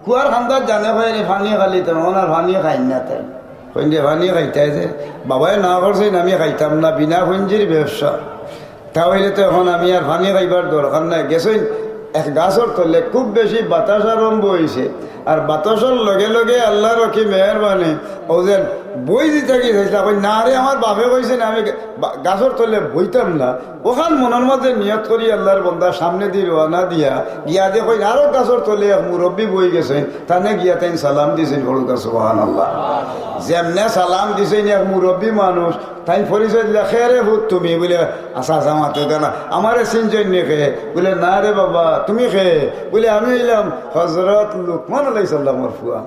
কুয়ার কান্দাত জানে পায় নি পানি খালি, তখন আর পানি খাইন না তাইন। কইন যে, "পানি খাইতায় যে, বাবায় না করছইন, আমি খাইতাম না, বিনা পুঞ্জির ব্যবসা। তা অইলে তো এখন আমি আর পানি খাইবার দরকার নাই।" গেছইন এক গাছর তলে, খুব বেশি বাতাস আরম্ভ অইছে, আর বাতাসর লগে লগে আল্লার কি মেহেরবানি, অউ যেন বই দিতা গিয়া চাইছলা, কইন, "না রে, আমার বাপে কইছইন আমি গা-, বা-, গাছর তলে বইতাম না।" অখান মনর মাজে নিয়ত করি আল্লার বন্দা সামনেদি রওয়ানা দিয়া গিয়া দেখইন আরক গাছর তলে এক মুরব্বি বই গেছইন, তানে গিয়া তাইন সালাম দিছইন, পড়উক্কা সুবহানাল্লাহ। যেমনে সালাম দিছইন এক মুরব্বি মানুষ, তাইন পরিচয় দিলা, "কে রে পুত তুমি?" বুলে, "আচ্ছা, আচ্ছা, মাতো কেনে, আমারে চিনছইন নি কে?" বুলে, "না রে বাবা, তুমি কে?" বুলে, "আমি অইলাম হজরত লুকমান আলাইহিস সালামর ফুয়া।"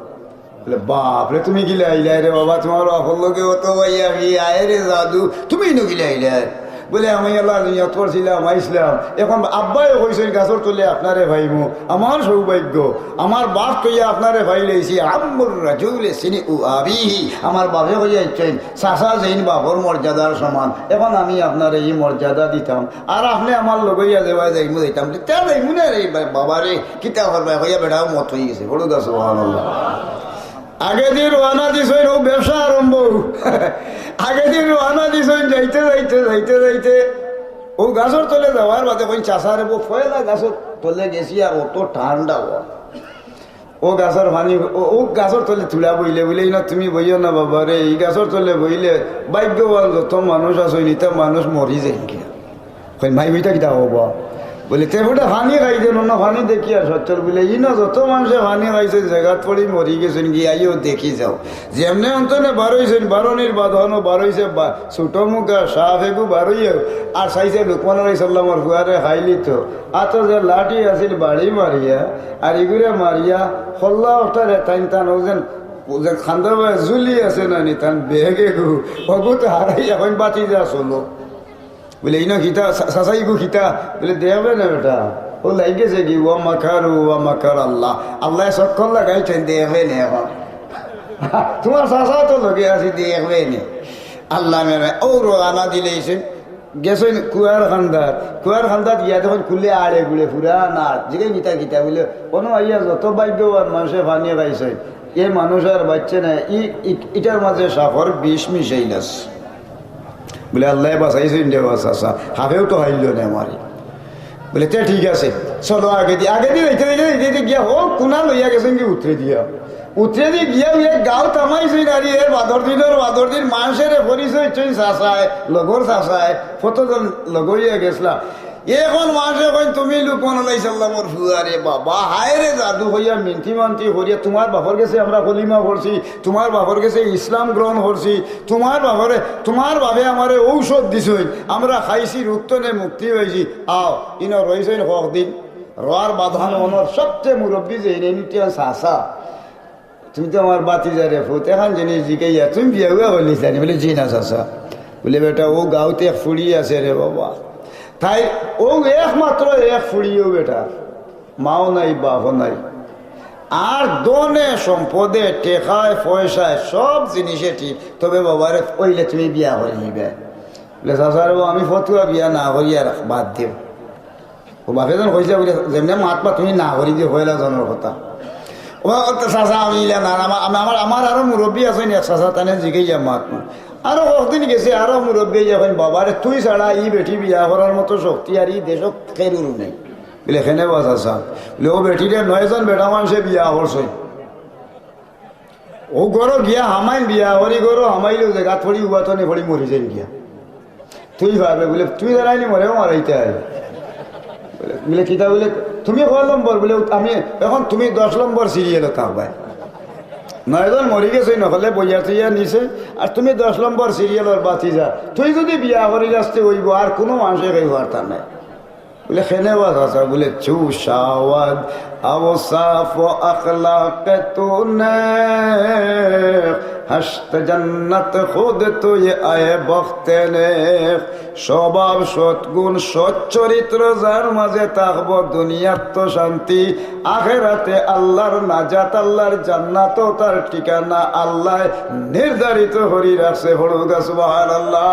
বুলে, "বাপ রে, তুমি কিলা আইলায় রে বাবা? তুমার বাপর লগে অত ভাইয়াগি, আয় রে জাদু, তুমি ইনো কিলা আইলায়?" বুলে, "আমি আল্লার নিয়ত করছিলাম, আইছলাম। এখন আব্বায় কইছইন গাছর তলে আপনারে পাইমু। আমার সৌভাগ্য, আমার বাপ কইয়া আপনারে পাইলাইছি। عم الرجل صنع أبيه।" আমার বাপে কইয়া আইছইন, চাচা যেইন বাপর মর্যাদার সমান, এখন আমি আপনারে ই মর্যাদা দিতাম, আর আপনে আমার লগে ইয়া যেবায় যাইমু যাইতাম।" "তে যাইমু না রে বা-, বাবা রে, কিতা করবায়?" কইয়া বেটাও মত অইগেছে। পড়উক্কা সুবহানাল্লাহ। আগেদি রওয়ানা দিছইন, অউ ব্যবসা আরম্ভ। আগেদি রওয়ানা দিছইন, যাইতে যাইতে, যাইতে যাইতে, অউ গাছর তলে যাওয়ার বাদে কইন, "চাচা রে, বউ, পয়লা গাছর তলে গেছি আর অত ঠান্ডা অয়। অউ গাছর পানি, অউ, অউ গাছর তলে তুলা বইলে।" বুলে, "ইনো তুমি বইও না বাবা রে, ই গাছর তলে বইলে ভাগ্যবান যত মানুষ আছইন, ইতা মানুষ মরি যাইন গিয়া।" কইন, "ভাই, ইটা কিতা অইবো?" বুলে, "তে বেটা পানি খাইছইন, অনো পানি দেখি আর সচ্ছল।" বুলে, "ইনো যত মানষে পানি খাইছইন, জাগাত পড়ি মরি গেছইন গি, আইও দেখি যাও।" যেমনে অন্তনে বারইছইন, বারনির বাদ হনো বারইছে বা-, ছোট মুখা সাপ এগু বারইয়া, আর চাইছে লুকমান আলাইহিস সালামর ফুয়ারে খাইলিতো। আতো যে লাঠি আছিল বাড়ি মারিয়া, আর ইগুরে মারিয়া, খল্লা অটারে তাইন তান অউ যেন, অউ যেন খান্দা বায় জুলি আছে না নি, তান বেগ এগু, অগুত হারাইয়া কইন, "বাতি যা চলো।" বুলে, "ইনো কিতা, চা-, চাচা ইগু কিতা?" বুলে, "দেখবে না বেটা, ও লাগি গেছে কি, "ওয়া মাকারু ওয়া মাকার আল্লাহ।" আল্লায় চক্কর লাগাইছইন, দেখবে নে এখন। তুমার চাচা তো লগে আছে, দেখবে নে। আল্লায় মেরে ও রওয়ানা দিলাইছইন, গেছইন কুয়ার কান্দাত। কুয়ার কান্দাত গিয়া দেখইন কুলে আড়ে গুড়ে পুরা না, জিগাইন কিতা কিতা, বুলে, "অনো আইয়া যত ভাগ্যবান মানষে পানি খাইছইন, এ মানুষ আর বাঁচছে না, ই, ই, ইটার মাঝে সাপর বিষ মিশাইল আছে।" বুলে, "আল্লায় বাঁচাইছইন রে বা চাচা, সাপেও তো খাইল না আমারে।" বুলে, "তে ঠিক আছে, চলো আগেদি।" আগেদি যাইতে যাইতে যাইতে যাইতে গিয়া হউ কুনা লইয়া গেছইন কি উতরেদি গিয়া। উতরেদি গিয়া অউ এক গাঁও থামাইছইন আর এর বাদর দিনর বাদর দিন মানষরে পরিচয় দিছইন চাচায়, লগর চাচায়, কতজন লগ অইয়া গেছলা। এখন মানষে কইন, "তুমি লুকমান আলাইহিস সালামর ফুয়া রে বাবা, হায় রে জাদু কইয়া মিনতি মান্তি করিয়া তুমার বাপর গেছে আমরা কলিমা পড়ছি, তুমার বাপর গেছে ইসলাম গ্রহণ করছি, তুমার বাপরে, তুমার বাপে আমারে ঔষধ দিছইন, আমরা খাইছি, রোগ তনে মুক্তি পাইছি। আও, ইনো রইছইন কতদিন।" রওয়ার বাদখান অনর সবচেয়ে মুরব্বি যে ইনে নিতে চাচা, "তুমি তো আমার ভাতিজারে ফুত, এখান জিনিস জিকাইয়া, তুমি বিয়া উয়া করলিছলানি?" বুলে, "জি না চাচা।" বুলে, "বেটা, অউ গাঁওত এক ফুড়ি আছে রে বাবা, তাই অউ একমাত্র এক ফুড়ি অউ বেটা, মাও নাই, বাপও নাই, আর ধনে সম্পদে, টেকায় পয়সায়, সব জিনিসে ঠিক, তবে বাবারে অইলে তুমি বিয়া করিলিবায়।" বুলে, "চাচা রে, আমি ফতুয়া বিয়া না করি আর বাদ দেও।" অউ বাপে যেন কইছে বুলে, "যেমনে মাতবা তুমি না করি দিও, পয়লা জনর কথা।" ও, "ও তো চাচা, আমি ইলা না, আমার, আমি, আমার, আমার আরো মুরব্বি আছইন এক চাচা, তানে জিগাইয়া মাতমু।" আরো কতদিন গেছে, আরো মুরব্বি আইয়া কইন, "বাবারে, তুই ছাড়া ই বেটি বিয়া করার মতো শক্তি আর ই দেশো কেউরউ নাই।" বুলে, "কেনে বা চাচা?" বুলে, "অউ বেটিরে নয়জন বেটা মানষে বিয়া করছইন।" অউ ঘরো গিয়া হামাইন, বিয়া করি ঘরো হামাইলেউ জাগাত পড়ি, উবাতনে পড়ি মরি যাইন গিয়া। তুই পারবে বুলে, তুই দাঁড়াইনি মরেও মারাইতে হয়। বুলে, বুলে, "কিতা?" বুলে, "তুমি কয় নম্বর?" বুলে, "আমি এখন তুমি দশ নম্বর সিরিয়ালো থাকবায়। নয়জন মরি গেছে, নকলে বইয়া থইয়া নিছে, আর তুমি দশ নম্বর সিরিয়ালর ভাতিজা। তুই যদি বিয়া করি আসতে অইবো, আর কুনু মানষে কেউ পারতা নায়।" বুলে, "কেনে বা চাচা?" বুলে, "چو شود اوصاف و اخلاق تو نیک، ہشت جنت خود تویی ای بخت نیک।" স্বভাব, সৎগুণ, সচ্চরিত্র যার মাঝে থাকবো, দুনিয়াত তো শান্তি, আখেরাতে আল্লাহর নাজাত, আল্লাহর জান্নাতও তার ঠিকানা, আল্লায় নির্ধারিত করি রাখছে। পড়ুক্কা সুবহানাল্লাহ।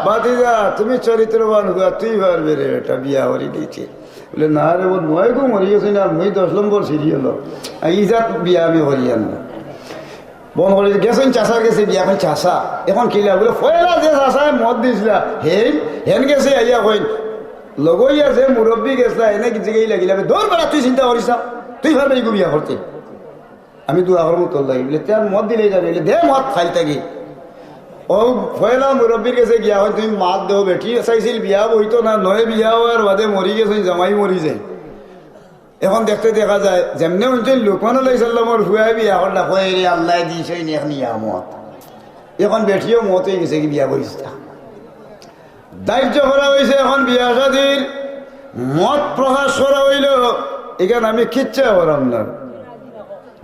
"ভাতিজা, তুমি চরিত্রবান ফুয়া, তুই পারবে রে, এটা বিয়া করি দিতে।" বুলে, "না রে, অউ নয়গু মরি গেছে না, মুই দশ নম্বর সিরিয়ালো। আর ইজাত বিয়া আমি করিয়ার না।" বন্ধ করি গেছইন চাচার গেছে গিয়া, কইন, "চাচা, এখন কিলা?" বুলে, "পয়লা যে চাচায় মত দিছলা, হেইন, হেন গেছে আইয়া কইন, লগইয়া যে মুরব্বি গেছলা, এনে জিগাইলা কিলা, দৌড় বেড়া, তুই চিন্তা করিস না, তুই পারবে ইগু বিয়া করতে।" আমি দোয়া করমু তোর লাগি। বুলে, "তে আর মত দিলেই যাবে।" বুলে, "দে মত খাই থাকি।" অউ পয়লা মুরব্বির গেছে গিয়া কইন, "তুমি মাত দেও, বেটি চাইছিল বিয়া বইতো না, নয় বিয়া অওয়ার বাদে মরি গেছইন, জামাই মরি যায়। এখন দেখতে দেখা যায়, যেমনে হুনছইন লুকমান আলাইহিস সালামর ফুয়ায় বিয়া করলা, কয় রে আল্লায় দিছইন এক নিয়ামত। এখন বেটিও মত অইগেছে কি বিয়া বইতা।" দায়িত্ব করা অইছে, এখন বিয়া শাদির মত প্রকাশ করা অইলো, ইখান আমি কিচ্ছু করাম না।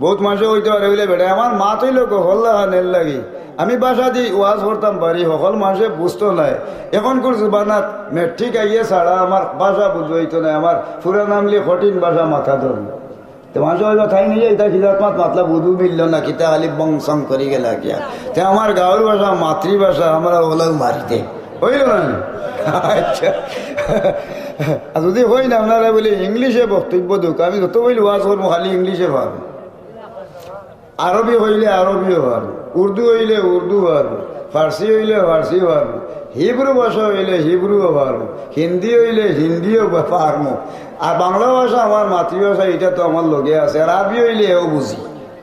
বউত মানষে কইতে পারে, বুলে, "বেটা, আমার মাত অইলো গফরলা খানের লাগি, আমি ভাষা দি ওয়াজ করতাম পারি, হকল মানষে বুঝতো নায়। এখনকুর জুবানাত মেট্রিক আইয়ে ছাড়া আমার ভাষা বুঝাইতো নায়, আমার পুরান আমলি কঠিন ভাষা মাথা ধরলো।" তে মানষে কইবা, "তাইন ইতা কিজাত মাত মাতলা, বুঝু মিললো না, কিতা খালি বং সং করি গেলা গিয়া।" তে আমার গাঁওর ভাষা, মাতৃভাষা, আমরা অলাউ মারি দে। অইলো না নি? আচ্ছা। আর যদি কইন আপনারা বুলে ইংলিশে বক্তব্য দেউক্কা, আমি যত বইল ওয়াজ করমু খালি ইংলিশে পারমু। আরবি অইলে আরবিও পারমু, উর্দু অইলে উর্দু পারমু, ফার্সি অইলে ফার্সি পারমু, হিব্রু ভাষা অইলে হিব্রুও পারমু, হিন্দি অইলে হিন্দিও বা-, পারমু। আর বাংলা ভাষা আমার মাতৃভাষা, ইটা তো আমার লগে আছে। আর আরবি অইলে এও বুঝি।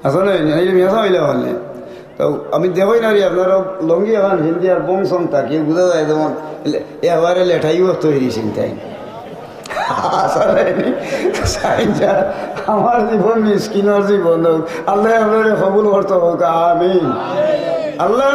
আছে না? এই মিয়া অইলে পারলে। তো আমি দেখই না রে, আপনারা লঙ্গি এখন হিন্দি আর বং সং থাকি, বুঝা যায় যেমন লে-, একেবারে লেঠাই অইয়া তৈরি চিন্তায়। আসলে সাইনজা, আমার জীবন মিসকিনর জীবন অউক। আল্লায় আপনারে কবুল করতা অউক। আমিন। আল্লাহ,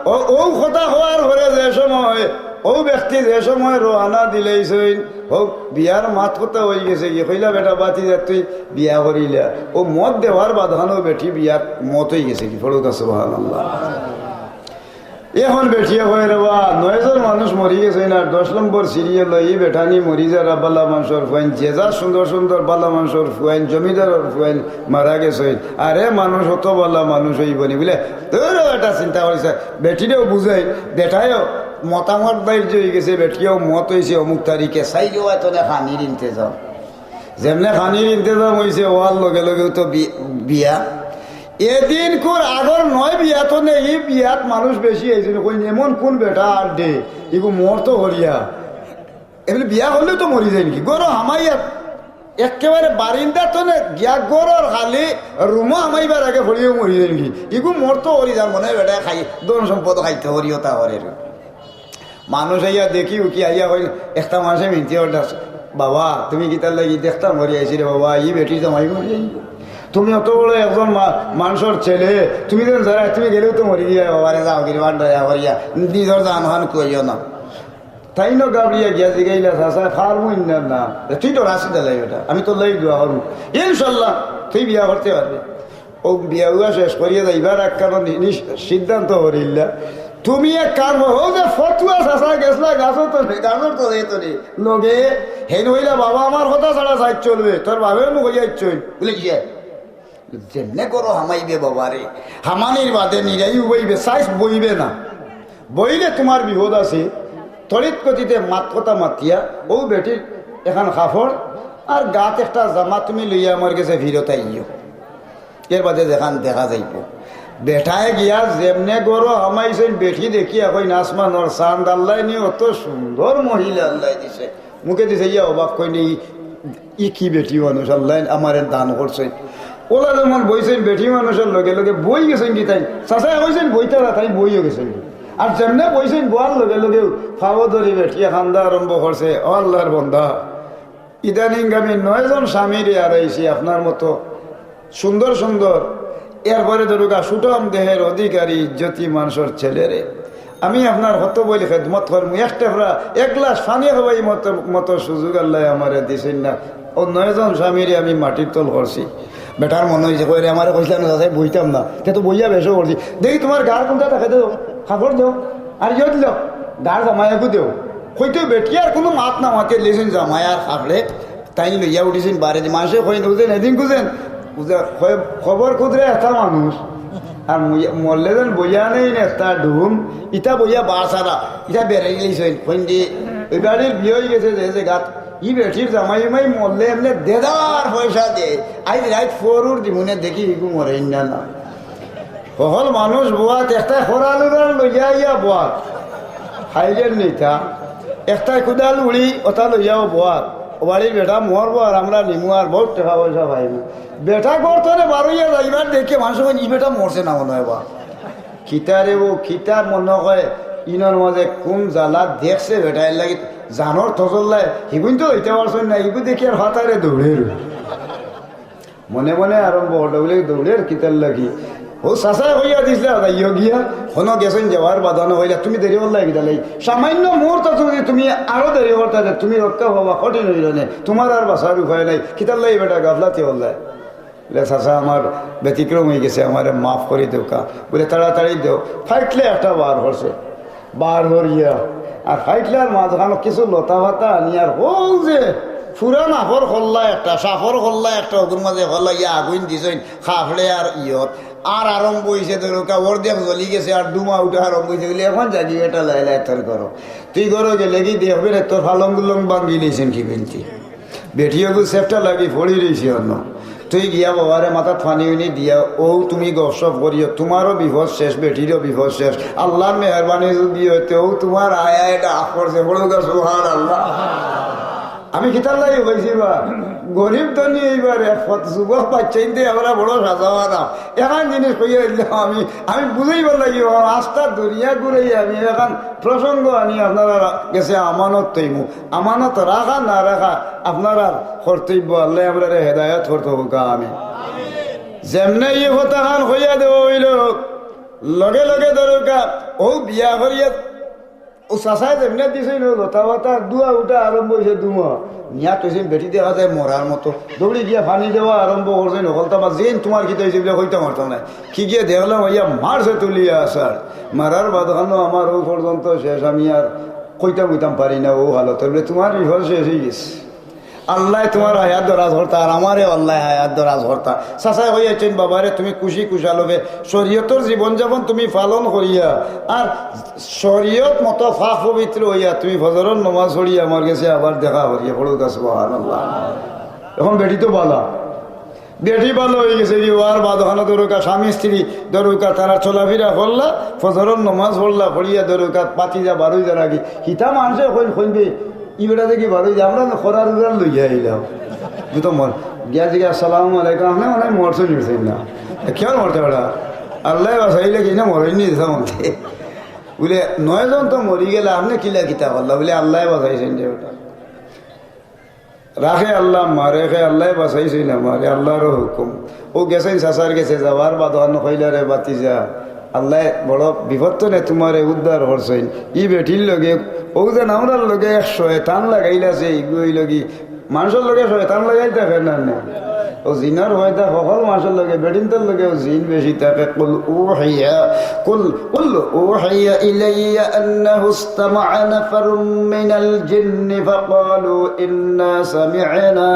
অউ, অউ কথা কওয়ার পরে যে সময়, অউ ব্যক্তি যে সময় রওয়ানা দিলাইছইন, অউ বিয়ার মাত কথা অইগেছে গি, কইলা, "বেটা, ভাতিজা, তুই বিয়া করিলা।" অউ মত দেওয়ার বাদখানো বেটি বিয়ার মত অইগেছে গি। পড়ুক্কা সুবহানাল্লাহ। এখন বেটিয়ে কয়, "রে বা, নয়জন মানুষ মরি গেছইন, আর দশ নম্বর সিরিয়ালো ই বেটানি মরি যার, বালা মানষর ফুয়াইন, যে যা সুন্দর সুন্দর বালা মানষর ফুয়াইন, জমিদারর ফুয়াইন মারা গেছইন, আর এ মানুষ অত বালা মানুষ অইবো নি?" বুলে, তোরও একটা চিন্তা করিস, বেটিরেও বুঝাই, বেটায়ও মতামত বাইর যে অই গেছে, বেটিয়েও মত অইছে অমুক তারিখে, চাইলেও এত না খানির ইন্তেজাম। যেমনে খানির ইন্তেজাম অইছে, অওয়ার লগে লগেউ তো বি-, বিয়া। এদিন কুর আগর নয় বিয়া তো নেই, ই বিয়াত মানুষ বেশি আইছিল। কইন, "এমন কুন বেটা আর দে, ইগু মরতো করিয়া।" এমনি বিয়া করলেও তো মরি যায় নাকি? ঘরো হামাইয়া একেবারে বারিন্দা তো নে গিয়া ঘরর খালি রুমো হামাইবার আগে পড়িও মরি যায় নাকি? ইগু মরতো করি যার মনে হয় বেটায় খাই, ধন সম্পদ খাইতো করিও তা করে। মানুষ আইয়া দেখি উকি আইয়া কইল, একটা মাসে মিনতি অর্ডার, "বাবা, তুমি কিতার লাগি দেখতাম মরি আইছি রে বাবা, ই বেটির জামাই মরি আইব। তুমি অত বড় একজন মা-, মানষর ছেলে, তুমি যেন যারা তুমি গেলেও তো মরি গিয়া বাবা রে, যাও গিরি বান্ডা ইয়া করিয়া, নিজর জান হান কইও না।" তাইন গাবড়িয়া গিয়া জিগাইলা, "চাচা, পারমু ইন্না না?" "তুই তো রাশি দিলাই বেটা, আমি তোর লাগি দোয়া করমু। ইনশাল্লাহ, তুই বিয়া করতে পারবি।" ও বিয়া উয়া শেষ করিয়া যাইবার আগ কানো নি-, নি-, সিদ্ধান্ত করিলা, "তুমি এক কাম করো, ও যে ফতুয়া চাচা গেছলা, গাছর তলে, গাছর তলে তলে, লগে, হেন অইলা, বাবা আমার কথা ছাড়া সাইজ চলবে, তোর বাপে মুখ অইয়া ইচ্ছইন।" বুলে, "কিয়া?" "যেমনে করো হামাইবে বাবারে, হামানির বাদে নিরাই উবাইবে, সাইজ বইবে না। বইলে তোমার বিপদ আছে।" তড়িৎ গতিতে মাত কথা মাতিয়া, ও বেটির এখান কাপড় আর গাত একটা জামা তুমি লইয়া আমার গেছে ফিরত আইও। এর বাদে যেখান দেখা যাইব। বেটায় গিয়া যেমনে ঘরো হামাইছইন, বেটি দেখিয়া কইন, "আসমানর চান্দ, আল্লায় নি অত সুন্দর মহিলা আল্লায় দিছে।" মুখে দিছে ইয়া অবাক কইন, "ই, ই কি বেটি মানুষ, আল্লায় আমারে দান করছইন।" ওলা যেমন বইছইন, বেটি মানুষর লগে লগে বই গেছইন কি তাই? চাচায় কইছইন বইতারা, তাই বইও গেছইন। আর যেমনে বইছইন, বওয়ার লগে লগেউ ফাও ধরি বেটিয়ে কান্দা আরম্ভ করছে, "ও আল্লাহর বন্দা, ইদানিং আমি নয়জন স্বামীরে হারাইছি, আপনার মতো সুন্দর সুন্দর, এরপরে ধরুকা সুঠাম দেহের অধিকারী ইজ্জতি মানষর ছেলেরে। আমি আপনার কত বইল খেদমত করমু, এক টেফরা, এক গ্লাস পানি খাওয়াই মতো, মতো সুযোগ আল্লায় আমারে দিছইন না। ও নয়জন স্বামীরে আমি মাটির তল করছি।" বেটার মনে অইছে, "কই রে, আমারে কইছলা না, চাচায় বইতাম না, তে তো বইয়া বেশও করছি। দেখি তোমার গার কুনটা থাকে দেও, কাপড় দেও, আর ইয়ে দিল, গার জামাইয়াগু দেও।" কইতে বেটি আর কুনু মাত না মাতে লেছইন জামাই আর কাপড়ে তাইন লইয়া উঠিছইন বারে যে মানষে কইন, "বুঝেন, এদিন বুঝেন, বুঝে, খয়-, খবর কুদরে একটা মানুষ, আর মুইয়া-, মরলে যেন বইয়া নেই না একটা ডুম, ইটা বইয়া বাসারা, ইটা বেড়াই গেছইন।" কইন যে, "ওই বাড়ির বিয়ে অই গেছে যে, যে গাত, ই বেটির জামাই উমাই মরলে এমনে দেদার পয়সা দে, আইজ রাইত ফরুর দিমুনে দেখি ইগু মরে না না।" হকল মানুষ বওয়াত, একটা খরালুরার লইয়া আইয়া বওয়াত, খাইলেন নিতা, একটা কুদাল উড়ি ওটা লইয়াও বওয়াত। ও বাড়ির বেটা মরবো আর আমরা নিমু আর বহুত টেকা পয়সা পাইমু। বেটা ঘর তনে বারইয়া যাইবার দেখে মানষে কইন, "ই বেটা মরছে না মনে হয় বা।" কিতা রে ও, কিতা মনে হয়, ইনর মাঝে কুন জ্বালা দেখছে বেটা, এর লাগি জানর থজল্লায়, হিগুইন তো অইতে পারছইন না, ইগু দেখি আর ফাতারে দৌড়ের। মনে মনে আরম্ভ করলো, বুলে, "দৌড়ের কিতার লাগি?" ও চাচায় কইয়া দিছলা, যাইও গিয়া, হনো গেছইন যাওয়ার বাধা না অইলা, তুমি দেরি করলায় কিতার লাগি? সামান্য মুহূর্ত তুমি, তুমি আরো দেরি করতা যে, তুমি রক্ষা পাওয়া কঠিন অইল নে, তোমার আর বাঁচার উপায় নাই, কিতার লাগি বেটা গাফলাতি করলায়? বুলে, "চাচা, আমার ব্যতিক্রম অই গেছে, আমারে মাফ করি দেউক্কা।" বুলে, "তাড়াতাড়ি দেও।" ফাইটলে একটা বার করছে, বার করিয়া আর ফাইটলার মাঝখানো কিছু লতা পাতা আনি আর হউ যে পুরান আফর খল্লা একটা, সাফর খল্লা একটা, ওগুর মাঝে খল্লা ইয়া আগুইন দিছইন, খাফড়ে আর ইয়ত। আর আরম্ভ অইছে ধরুকা, অর্ধেক জ্বলি গেছে আর ধুমা উঠা আরম্ভ অইছে। বুলে, "এখন জাগি বেটা, লাই লাই তোর করো।" তুই ঘরো গেলে কি দেখবে রে, তোর ফালং গুলং ভাঙ্গি লইছইন কি বিনতি? বেটিও গু সেফটা লাগি পড়ি রইছে অন্য। তুই গিয়া বাবারে মাথাত পানি উনি দিয়া, ও তুমি গপসপ করিও, তোমারও বিপদ শেষ, বেটিরও বিপদ শেষ। আল্লাহর মেহেরবানি যদি অইতে, ও তোমার আয়া এটা আফর যে বড় গা, সুবহানাল্লাহ। আমি কিতার লাগি কইছি বা, গরিব ধনী এইবার এক পথ, যুবক বাচ্চাইনতে আমরা বড় সাজাওয়ানা। এখান জিনিস কইয়া দিলাম আমি, আমি বুঝাইবার লাগি, ও আস্তা দুনিয়া ঘুরাই আমি এখান প্রসঙ্গ আনি আপনারা গেছে আমানত তৈমু। আমানত রাখা না রাখা আপনারার কর্তব্য, আল্লায় আমরারে হেদায়েত করতে হউক, আমিন। যেমনে ই কথাখান কইয়া দেওয়া অইল, লগে লগে ধরুকা, ও বিয়া করিয়া ও চাচায় যেমনে দিছইন, ও লতা পাতার ধুয়া উঠা আরম্ভ অইছে, ধুমা। নিয়া থইছইন, বেটি দেখা যায় মরার মতো। দৌড়ি গিয়া পানি দেওয়া আরম্ভ করছইন, হকলতা বা যেইন তুমার কিতা অইছে বুলে কইতাম পারতাম নায়। কি গিয়া দেখলাম, অইয়া মারছে তুলিয়া আছাড়। মারার বাদ খানো আমার অউ পর্যন্ত শেষ, আমি আর কইতাম কইতাম পারি না, অউ হালত। বুলে, তুমার বিপদ শেষ অইগেছে। আল্লায় তুমার হায়াত দরাজ করতা, আর আমারেও আল্লায় হায়াত দরাজ করতা। চাচায় কইয়া আইছইন, বাবারে, তুমি খুশি খুশালবে শরীয়তর জীবন যাপন তুমি পালন করিয়া, আর শরীয়ত মতো পাক পবিত্র অইয়া তুমি ফজরর নমাজ পড়িয়া আমার গেছে আবার দেখা করিয়া পড়উক্কা, সুবহানাল্লাহ। এখন বেটি তো বালা, বেটি বালা অইগেছে, কি অওয়ার বাদ অখানো ধরউক্কা স্বামী স্ত্রী ধরউক্কা তারা চলাফিরা করলা, ফজরর নমাজ পড়লা, পড়িয়া ধরউক্কা বাতিজা বারইযার আগে, হিতা মানষে কইন, কইন বে, ই বেটা দেখি বারইযার, আমরা না খরার উড়ার লইয়া আইলাম। দুটো মর, গিয়া জিগা, "আসসালামু আলাইকুম, আপনে মনে অয় মরছইন, মরছইন না?" "কিয়ার মরতা বেটা? আল্লায় বাঁচাইলে কি না মরইন নি দিতা মনতে?" বুলে, "নয়জন তো মরি গেলা, আপনে কিলা কিতা করলা?" বুলে, "আল্লায় বাঁচাইছইন যে বেটা।" রাখে আল্লাহ, মারে খে আল্লায় বাঁচাইছইন আমারে, আল্লার হুকুম। অউ গেছইন চাচার গেছে, যাওয়ার বাদ অখানো কইলা, "রে বাতিজা, আল্লায় বড় বিপদ থনে তুমারে উদ্ধার করছইন।" ই বেটির লগে, অউ যেন আমরার লগে এক শয়তান লাগাইল আছে, ইগু অইলো গি, মানষর লগে শয়তান লাগাইল থাকে না নি? অউ জিনর অয় তা হকল মানষর লগে, বেটিন্তর লগে অউ জিন বেশি থাকে। قل أوحي، قل، قل أوحي إلي أنه استمع نفر من الجن فقالوا إنا سمعنا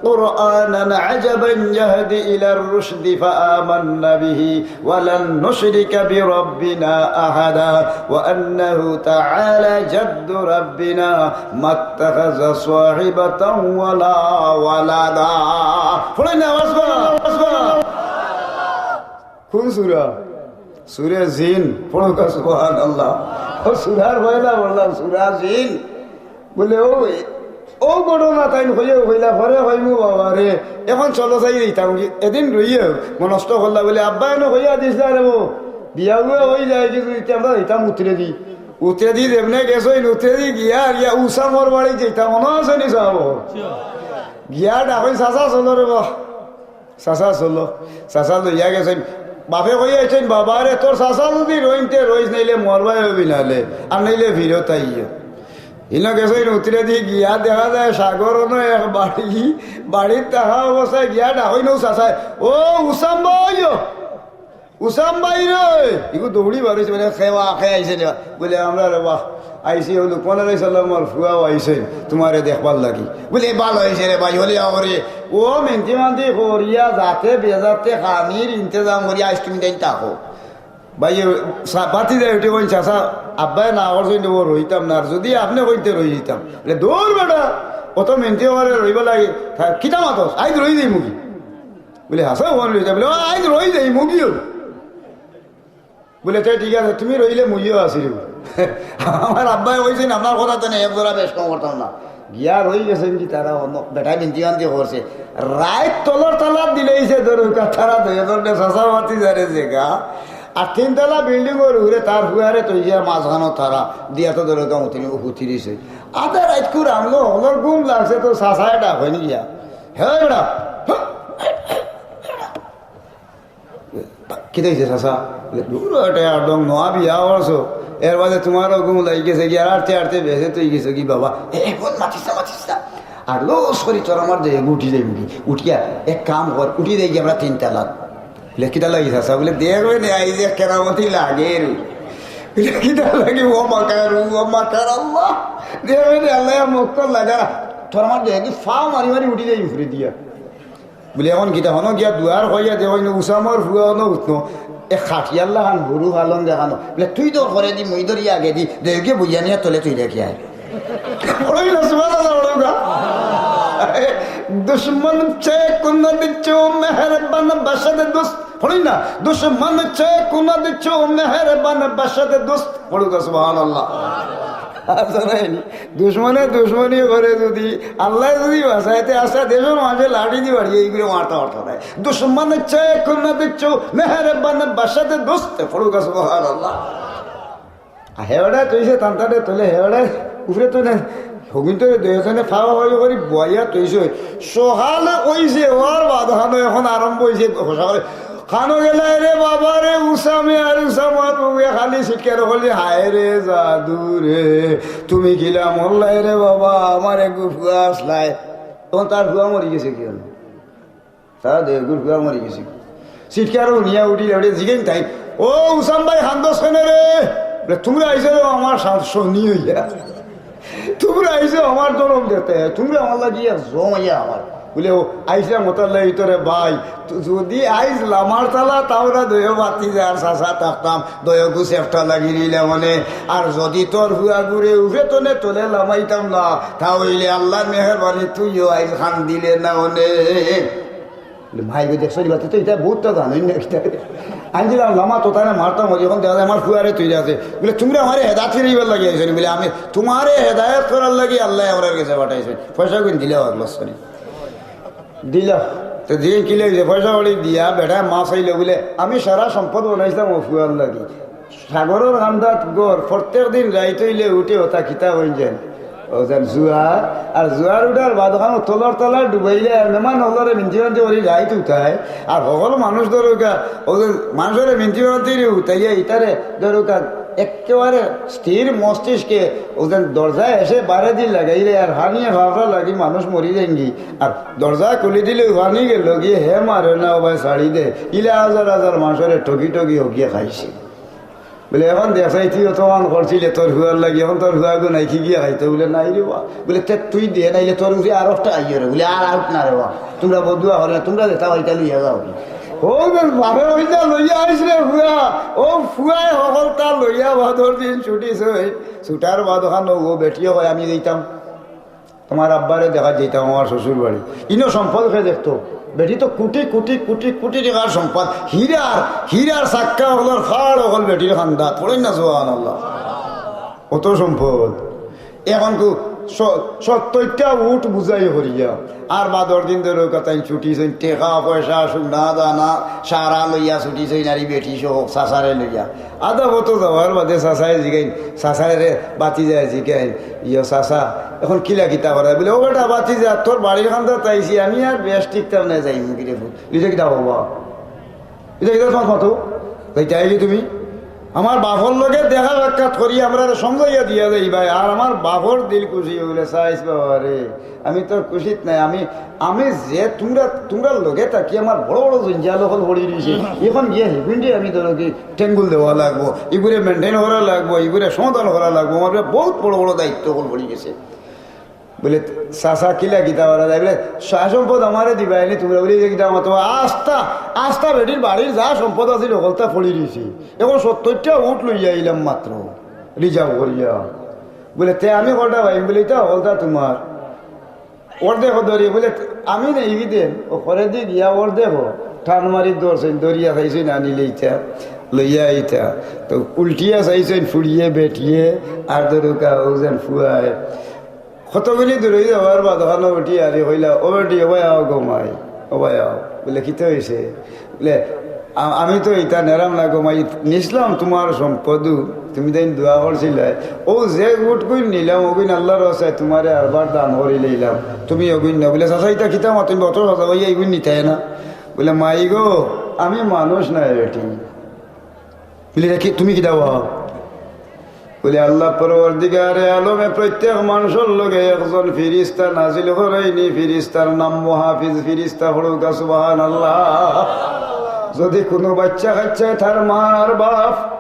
قرآنا عجبا يهدي إلى الرشد فآمنا به ولن نشرك بربنا أحدا وأنه تعالى جد ربنا ما اتخذ صاحبة ولا ولدا। পড়ইন না, আওয়াজ কর, আওয়াজ কর। কোন সূরা? সূরা জিন। পড়উক্কা, সুবহানাল্লাহ। অউ সূরার পয়লা পড়লাম, সূরা জিন। বুলে, অউ, অউ ঘটনা তাইন কইয়া কইলা, পরে কইমু বাবারে, এখন চলো যাই দিতাম, এদিন রইয়া মনস্থ করলা, বুলে, আব্বায় এনো কইয়া দিছলা রে বা, বিয়া বুয়া অইযায়, কিন্তু ইতা আমরা দিতাম উতরেদি। উতরেদি যেমনে গেছইন, উতরেদি গিয়া আর ইয়া উসামর বাড়ি যাইতাম, মনো আছে নি সাব? গিয়া ডাকইন, "চাচা চলো রে বা।" চাচা চলো। চাচা লইয়া গেছইন। বাপে কইয়া আইছইন, "বাবারে, তোর চাচা যুদি রইন তে রইস, নাইলে মরবায় অইবি নালে, আর নাইলে ফিরত আইও।" ইনো গেছইন, উতরেদি গিয়া দেখা যায় সাগর অনো এক বাড়ি, বাড়িত থাকা অবস্থায় গিয়া ডাকইন অউ চাচায়, "ও উসাম ভাই, ও উসাম ভাই রে।" ইগু দৌড়ি বারইছে, বুলে, "খে বা, খে আইছে রে বা?" বুলে, "আমরা রে বা, আইছি, অউ লুকমান আলাইহিস সালামর ফুয়াও আইছইন তুমারে দেখবার লাগি।" বুলে, "ভালা অইছে রে ভাই, অইলে আমারে অউ মিনতি মান্তি করিয়া যাতে বেজাতে খানির ইন্তেজাম করিয়া আইজ তুমি তাইন থাকো।" ভাই, বাতিজায় উঠি কইন, "চাচা, আব্বায় না করছইন, অউ রইতাম না, আর যুদি আপনে কইন তে রই দিতাম।" বুলে, "দূর বেটা, অত মিনতি করে রইবার লাগি, কিতা মাতস? আইজ রই যাইমুগি।" বুলে, "হাছা কইন রই যাইমু।" বুলে, "ও, আইজ রই যাইমুগি অউ।" বুলে, "তে ঠিক আছে, তুমি রইলে মুইও আছি রে।" আমার আব্বায় কইছইন, "আপনার কথা তো নেই, এক জোড়া বেশ কম করতাম না।" গিয়া রই গেছইন কি তারা অনো, বেটায় মিনতি মান্তি করছে। রাইত তলর তালা দিলাইছে, ধরউক্কা তারা দুইজনে চাচা বাতিজারে জাগা। আর তিনতলা বিল্ডিংর উপরে তার ফুয়ারে থইয়া মাঝখানো তারা দিয়া তো ধরউক্কা উঠি, উঠি দিছে। আধা রাইত কুর আমলো হকলর ঘুম লাগছে তো চাচায় ডাকইন গিয়া, "হে বেটা, হে, কিতা অইছে চাচা?" বুলে, "দূর বেটা, একদম নয়া বিয়া করছো, এর বাদে তুমারও ঘুম লাগি গেছে গি, আর আটতে আটতে বেহেস্ত অই গেছো গি বাবা।" "এ, এ, বল, মাতিস না, মাতিস না। আর লস করি তোর আমার দেহে উঠি যাইমুগি। উঠিয়া এক কাম কর, উঠি যাইগি আমরা তিনতলাত।" বুলে, "কিতা লাগি চাচা?" বুলে, "দেখবে নে, আইজ এক কেরামতি লাগের।" বুলে, "কিতা লাগি? ওয়া মাকারু ওয়া মাকারাল্লাহ। দেখবে নে, আল্লায় মক্কর লাগা। তোর আমার দেহে কি ফাও মারি মারি উঠি যাই উপরে দিয়া।" বুলে, "এখন কিতা হনো গিয়া দুয়ার কইয়া দেখইন, উসামর ফুয়া অনো উঠনো, এক খাটিয়ার লাখান গরু পালং দেখানো।" বুলে, "তুই দৌড় করেদি, মুই দৌড়ি আগেদি, দেউকে বইয়া নিয়া তলে তুই রেখে আয়।" পড়ইন না, সুবহানাল্লাহ, পড়উক্কা। দুশমন চে কুনদ চো মেহেরবান বশদ দোস্ত। পড়ইন না, দুশমন চে কুনদ চো মেহেরবান বশদ দোস্ত। পড়উক্কা, সুবহানাল্লাহ। আর জানাইনি, দুশমনে দুশমনি করে যুদি আল্লায় যুদি বাঁচাইতে আসে, দেশর মাঝে লাঠি দি বাড়িয়ে ইগুরে মারতা পারতা নায়। দুশমন চে কুনদ চো মেহেরবান বশদ দোস্ত। পড়উক্কা, সুবহানাল্লাহ। আর হেওড়া তৈছে তান্তারে তলে, হেওড়া উপরে তো না, হগুন তো দুইজনে ফাওয়া ফাওয়ি করি বইয়া তৈছে। সকাল অইছে, অওয়ার বাদ অখানো এখন আরম্ভ অইছে, হোসা করে, আনো গেলায় রে বাবা রে, উসামে আর উসামার বউয়ে খালি চিৎকার করলে, "হায় রে জাদু রে, তুমি কিলা মরলায় রে বাবা, আমার এগু ফুয়া আছলায়।" তখন তার ফুয়া মরি গেছে কি হলো? তার দেহগুর ফুয়া মরি গেছে। চিৎকার হুনিয়া উঠিল, ওটা জিগেন তাই, "ও উসাম ভাই, কান্দছ কেনে রে?" বলে, "তুমরা আইছো রে আমার সা-, শনি অইয়া।" তুমরা আইছো আমার জনম দিতে, তুমরা আমার লাগি এক জমাইয়া আমার। বলে, "ও আইছলাম ওটার লাগি তো রে ভাই, তু-, যদি আইজ লামার তালা তাওরা দয় বাতি যার চাচা থাকতাম, দয়গু সেফটা লাগি নিলে মানে, আর যদি তোর ফুয়া গুরে উফে তনে তলে লামাইতাম না, তা অইলে আল্লাহর মেহেরবানি তুইও আইজ কান্দিলে না অনে।" বলে, "ভাই গো, দেখছো নি বাতি তো, ইটা বহুতটা জানোই না কিতা।" আমি দিলাম, "লামা তো তাই না মারতাম, ওই যখন দেখা যায় আমার ফুয়ারে তুই আছে।" বলে, "তুমরা আমারে হেদায়েত করিবার লাগি আইছো নি?" বলে, "আমি তুমারে হেদায়েত করার লাগি আল্লাহ আমরার গেছে পাঠাইছে, পয়সা কইন দিলে আগলো সরি।" দিল। তো দিয়ে কি লাগছে? পয়সা কড়ি দিয়া বেটা মাছ আইলো বলে, "আমি সারা সম্পদ বানাইছিলাম ও ফুয়ার লাগি।" সাগরর কান্দাত ঘর, প্রত্যেক দিন রাইত অইলে উঠে ওটা কিতা অইন যেন, ও যেন জুয়ার। আর জুয়ার উঠার বাদ ওখান তলর তলার ডুবাইলে আর মেহমান হকলরে মিনতি মানতি করি রাইত উঠায়। আর হকল মানুষ ধরুকা, ও যে মানুষরে মিনতি মানতি উঠাইয়া ইতারে ধরুকা একেবারে স্থির মস্তিষ্কে ও যেন দরজায় এসে বারে দিন লাগাইলে আর হানিয়ে ফাফড়া লাগি মানুষ মরি যায়গি। আর দরজা খুলি দিলে হানি গেল গিয়ে, "হে মারে না, ও ভাই ছাড়ি দে।" ইলা হাজার হাজার মানুষরে ঠগি ঠগি হকিয়ে খাইছে। বলে, "এখন দেখ চাই তুই অত মান করছিলে তোর ফুয়ার লাগি, এখন তোর ফুয়া গো নাই কি গিয়া খাইতো?" বলে, "নাই রে বা।" বলে, "তে তুই দে, নাইলে তোর উঠে আর একটা আইও রে।" বলে, "আর আউট না রে বা, তুমরা বদুয়া করে না, তুমরা যেটা হইতা লইয়া যাও।" ও বেশ ভাবে হইতা লইয়া আইস রে ফুয়া। ও ফুয়ায় হকলতা লইয়া বাদর দিন ছুটি ছই। ছুটার বাদ ওখান ও বেটিয়ে কয়, "আমি যাইতাম।" তুমার আব্বারে দেখা যাইতাম আমার শ্বশুর বাড়ি। ইনো সম্পদ কে দেখতো। বেটি তো কুটি কুটি কুটি কুটি টেকার সম্পদ। হীরার, হীরার চাক্কা হকলর ফাড় হকল বেটির কান্দাত। পড়ইন না সুবহানাল্লাহ। অত সম্পদ। এখন কু স-, সত্তইরটা উট বুঝাই করিয়া। আর বাদর দিন ধরো কথাই ছুটি ছইন, টেকা পয়সা, সোনা দানা, সারা লইয়া ছুটি ছইন, আর ই বেটি সহ চাচারে লইয়া। আধা পথ যাওয়ার বাদে চাচায় জিগাইন, চাচায় রে বাতি যায় জিগাইন, "ইয়ো চাচা, এখন কিলা কিতা করা?" বলে, "ও বেটা বাতি যা, তোর বাড়ির কান্দাত আইছি, আমি আর বেশ টিকতাম না, যাই মুখে ফুট।" লিখে কিতা বাবা? ইটা কিতা তুমার কত? যাইতায় কি তুমি? আমার বাপর লগে দেখা সাক্ষাৎ করি, আমরারে সমঝাইয়া দিয়া যাইবায়, আর আমার বাপর দিল খুশি অইলে চাইস বাবা রে, আমি তোর খুশিত নাই, আমি, আমি যে তুমরা, তুমরার লগে থাকি আমার বড় বড় জঞ্জাল অকল পড়ি রইছে, এখন গিয়া হেগুইনরে আমি ধরো কি টেঙ্গুল দেওয়া লাগবো, ইগুরে maintain করা লাগবো, ইগুরে সমাধান করা লাগবো, আমার উপরে বহুত বড় বড় দায়িত্ব অকল পড়ি গেছে। বলে, "চাচা, কিলা কিতা করা যায়?" বলে, "সয় সম্পদ আমারে দিবায় নি তুমরা।" বলে, "ইটা কিতা মাতো? আস্তা, আস্তা বেটির বাড়ির যা সম্পদ আছিল, হকলতা পড়ি রইছে। এখন সত্তইরটা উট লইয়া আইলাম মাত্র, reserve করিয়া।" বলে, "তে আমি কটা পাইমু?" বলে, "ইটা হকলতা তুমার।" অর্ধেক ধরি বলে, "আমি নেই দেন।" ও করে দি গিয়া অর্ধেক টান মারি ধরছইন, ধরিয়া চাইছইন আনিলে ইটা, লইয়া ইটা। তো উল্টিয়া চাইছইন ফুড়িয়ে বেটিয়ে, আর ধরুকা ও যেন ফুয়ায়। কতগুলি দূরে যাওয়ার বাদ ওখানে উঠি আরি কইলা, "ও বেটি, ও ভাই আও গো মাই, ও ভাই আও।" বলে, "কিতা অইছে?" বলে, "আ-, আমি তো ইতা নেরাম না গো মাই, নিছলাম তুমার সম্পদু, তুমি তাইন দোয়া করছিলায়। ও যে উটগুইন নিলাম, ওগুইন আল্লাহর ওয়াস্তে তুমারে আরবার দান করি লইলাম। তুমি ওগুইন না।" বলে, "চাচা, ইতা কিতা মাত? তুমি অত চাচা ভাইয়া, এগুইন নিতায় না?" বলে, "মাই গো, আমি মানুষ নায় বেটি।" বলে, "রে কি, তুমি কিতা বাবা?" বলে, "আল্লাহ পরওয়ারদিগারে আলমে প্রত্যেক মানুষর লগে একজন ফিরিস্তা নাজিল করইন, ই ফিরিস্তার নাম মুহাফিজ ফিরিস্তা।" পড়ুকা সুবহানাল্লাহ। যদি কুনু বাইচ্চা কাইচ্চায় তার মা আর বাপ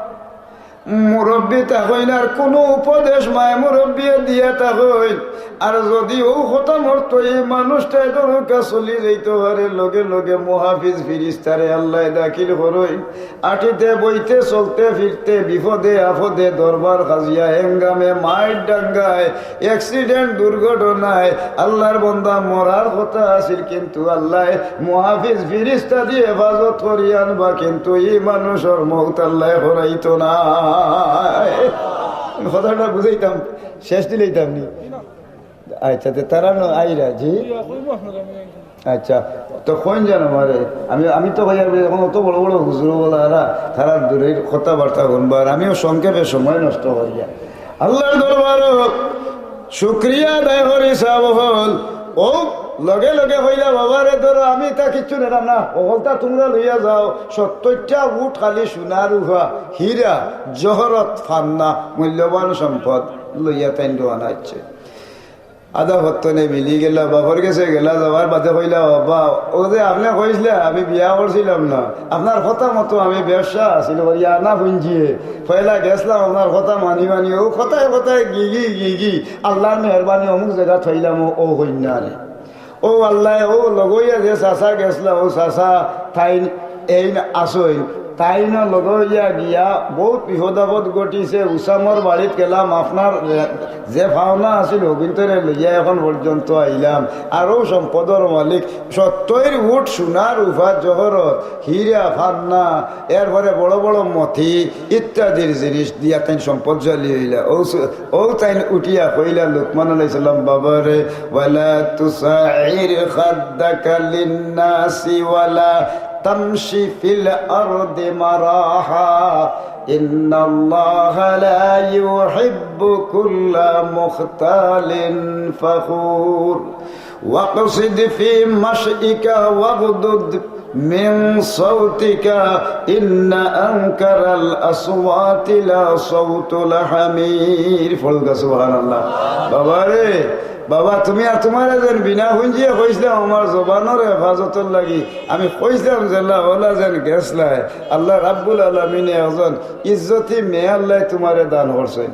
মুরব্বি থাকইন আর কুনু উপদেশ মায় মুরব্বিয়ে দিয়া থাকইন, আর যদি ও খতমর তো ই মানুষটায় ধরুকা চলি যাইতো পারে, লগে লগে মুহাফিজ ফিরিস্তারে আল্লায় দাখিল করইন। আটিতে বইতে চলতে ফিরতে বিপদে আপদে দরবার কাজিয়া হেঙ্গামে মাইর ডাঙ্গায় accident দুর্ঘটনায় আল্লাহর বন্দা মরার কথা আছিল, কিন্তু আল্লায় মুহাফিজ ফিরিস্তা দি হেফাজত করি আনবা, কিন্তু ই মানুষর মউত আল্লায় করাইতো নায়। কথাটা বুঝাইতাম, শেষ দিলাইতাম নি। আচ্ছা, তে তারা ন-, আইরা, জি? আচ্ছা, তো কইন যেন আমারে, আমি, আমি তো কইয়ার এখন অত বড় বড় হুজুর বলা আরা, তারা দূরের কথাবার্তা হুনবার, আমিও সংক্ষেপে সময় নষ্ট করিয়া। আল্লাহর দরবারো শুকরিয়া আদায় করি সাব অকল, ও লগে লগে কইলা, "বাবারে ধরো, আমি ইতা কিচ্ছু নিলাম না, হকলতা তুমরা লইয়া যাও, সত্তইরটা উট খালি সোনা রুফা, হীরা, জহরত, ফান্না, মূল্যবান সম্পদ লইয়া তাইন রওয়ানা অইছে।" আধা পথ থনে মিলি গেলা, বাপর গেছে গেলা, যাওয়ার বাদে কইলা, "বাবা, অউ যে আপনে কইছলা, আমি বিয়া করছিলাম না, আপনার কথা মতো আমি ব্যবসা আছিল করিয়া আনা পুঞ্জিয়ে, পয়লা গেছলাম আপনার কথা মানি মানি, অউ কথায় কথায় গিগি গিগি, আল্লার মেহেরবানি অমুক জাগাত পাইলাম, অউ, অউ কইন্যা রে।" অউ আল্লায়, অউ লগইয়া যে চাচা গেছলা, অউ চাচা তাইন এইন আছইন, তাইন লগইয়া গিয়া বউত বিপদ আপদ ঘটিছে। উসামর বাড়িত গেলাম, আপনার যে পাওনা আছিল, হগিন্তরে লইয়া এখন পর্যন্ত আইলাম। আর অউ সম্পদর মালিক সত্তইর উট সোনা রুফা জহরত, হীরা, ফান্না, এরপরে বড় বড় মতি ইত্যাদির জিনিস দিয়া তাইন সম্পদশালী অইলা। অউ সু-, অউ তাইন উঠিয়া কইলা, লুকমান আলাইহিস সালাম, "বাবারে, ওয়ালা তুসাইর খাদ্দাকা লিন্নাসি ওয়ালা তামশি ফিল আরদি মারাহা, ইন্নাল্লাহা লা ইউহিব্বু কুল্লা মুখতালিন ফাখুর। ওয়াকসিদ ফি মাশইকা ওয়াগদুদ মিন সাউতিকা, ইন্না আনকারাল আসওয়াতি লা সাউতুল হামির।" পড়ুক্কা সুবহানাল্লাহ। বাবারে, বাবা, তুমি আর তুমারে যেন বিনা পুঞ্জিয়ে কইছলাম আমার জবানর হেফাজতর লাগি, আমি কইছলাম যেলা অলা যেন গেছলায়, আল্লাহ রাব্বুল আলামিনে একজন ইজ্জতি মেয়ে আল্লায় তুমারে দান করছইন।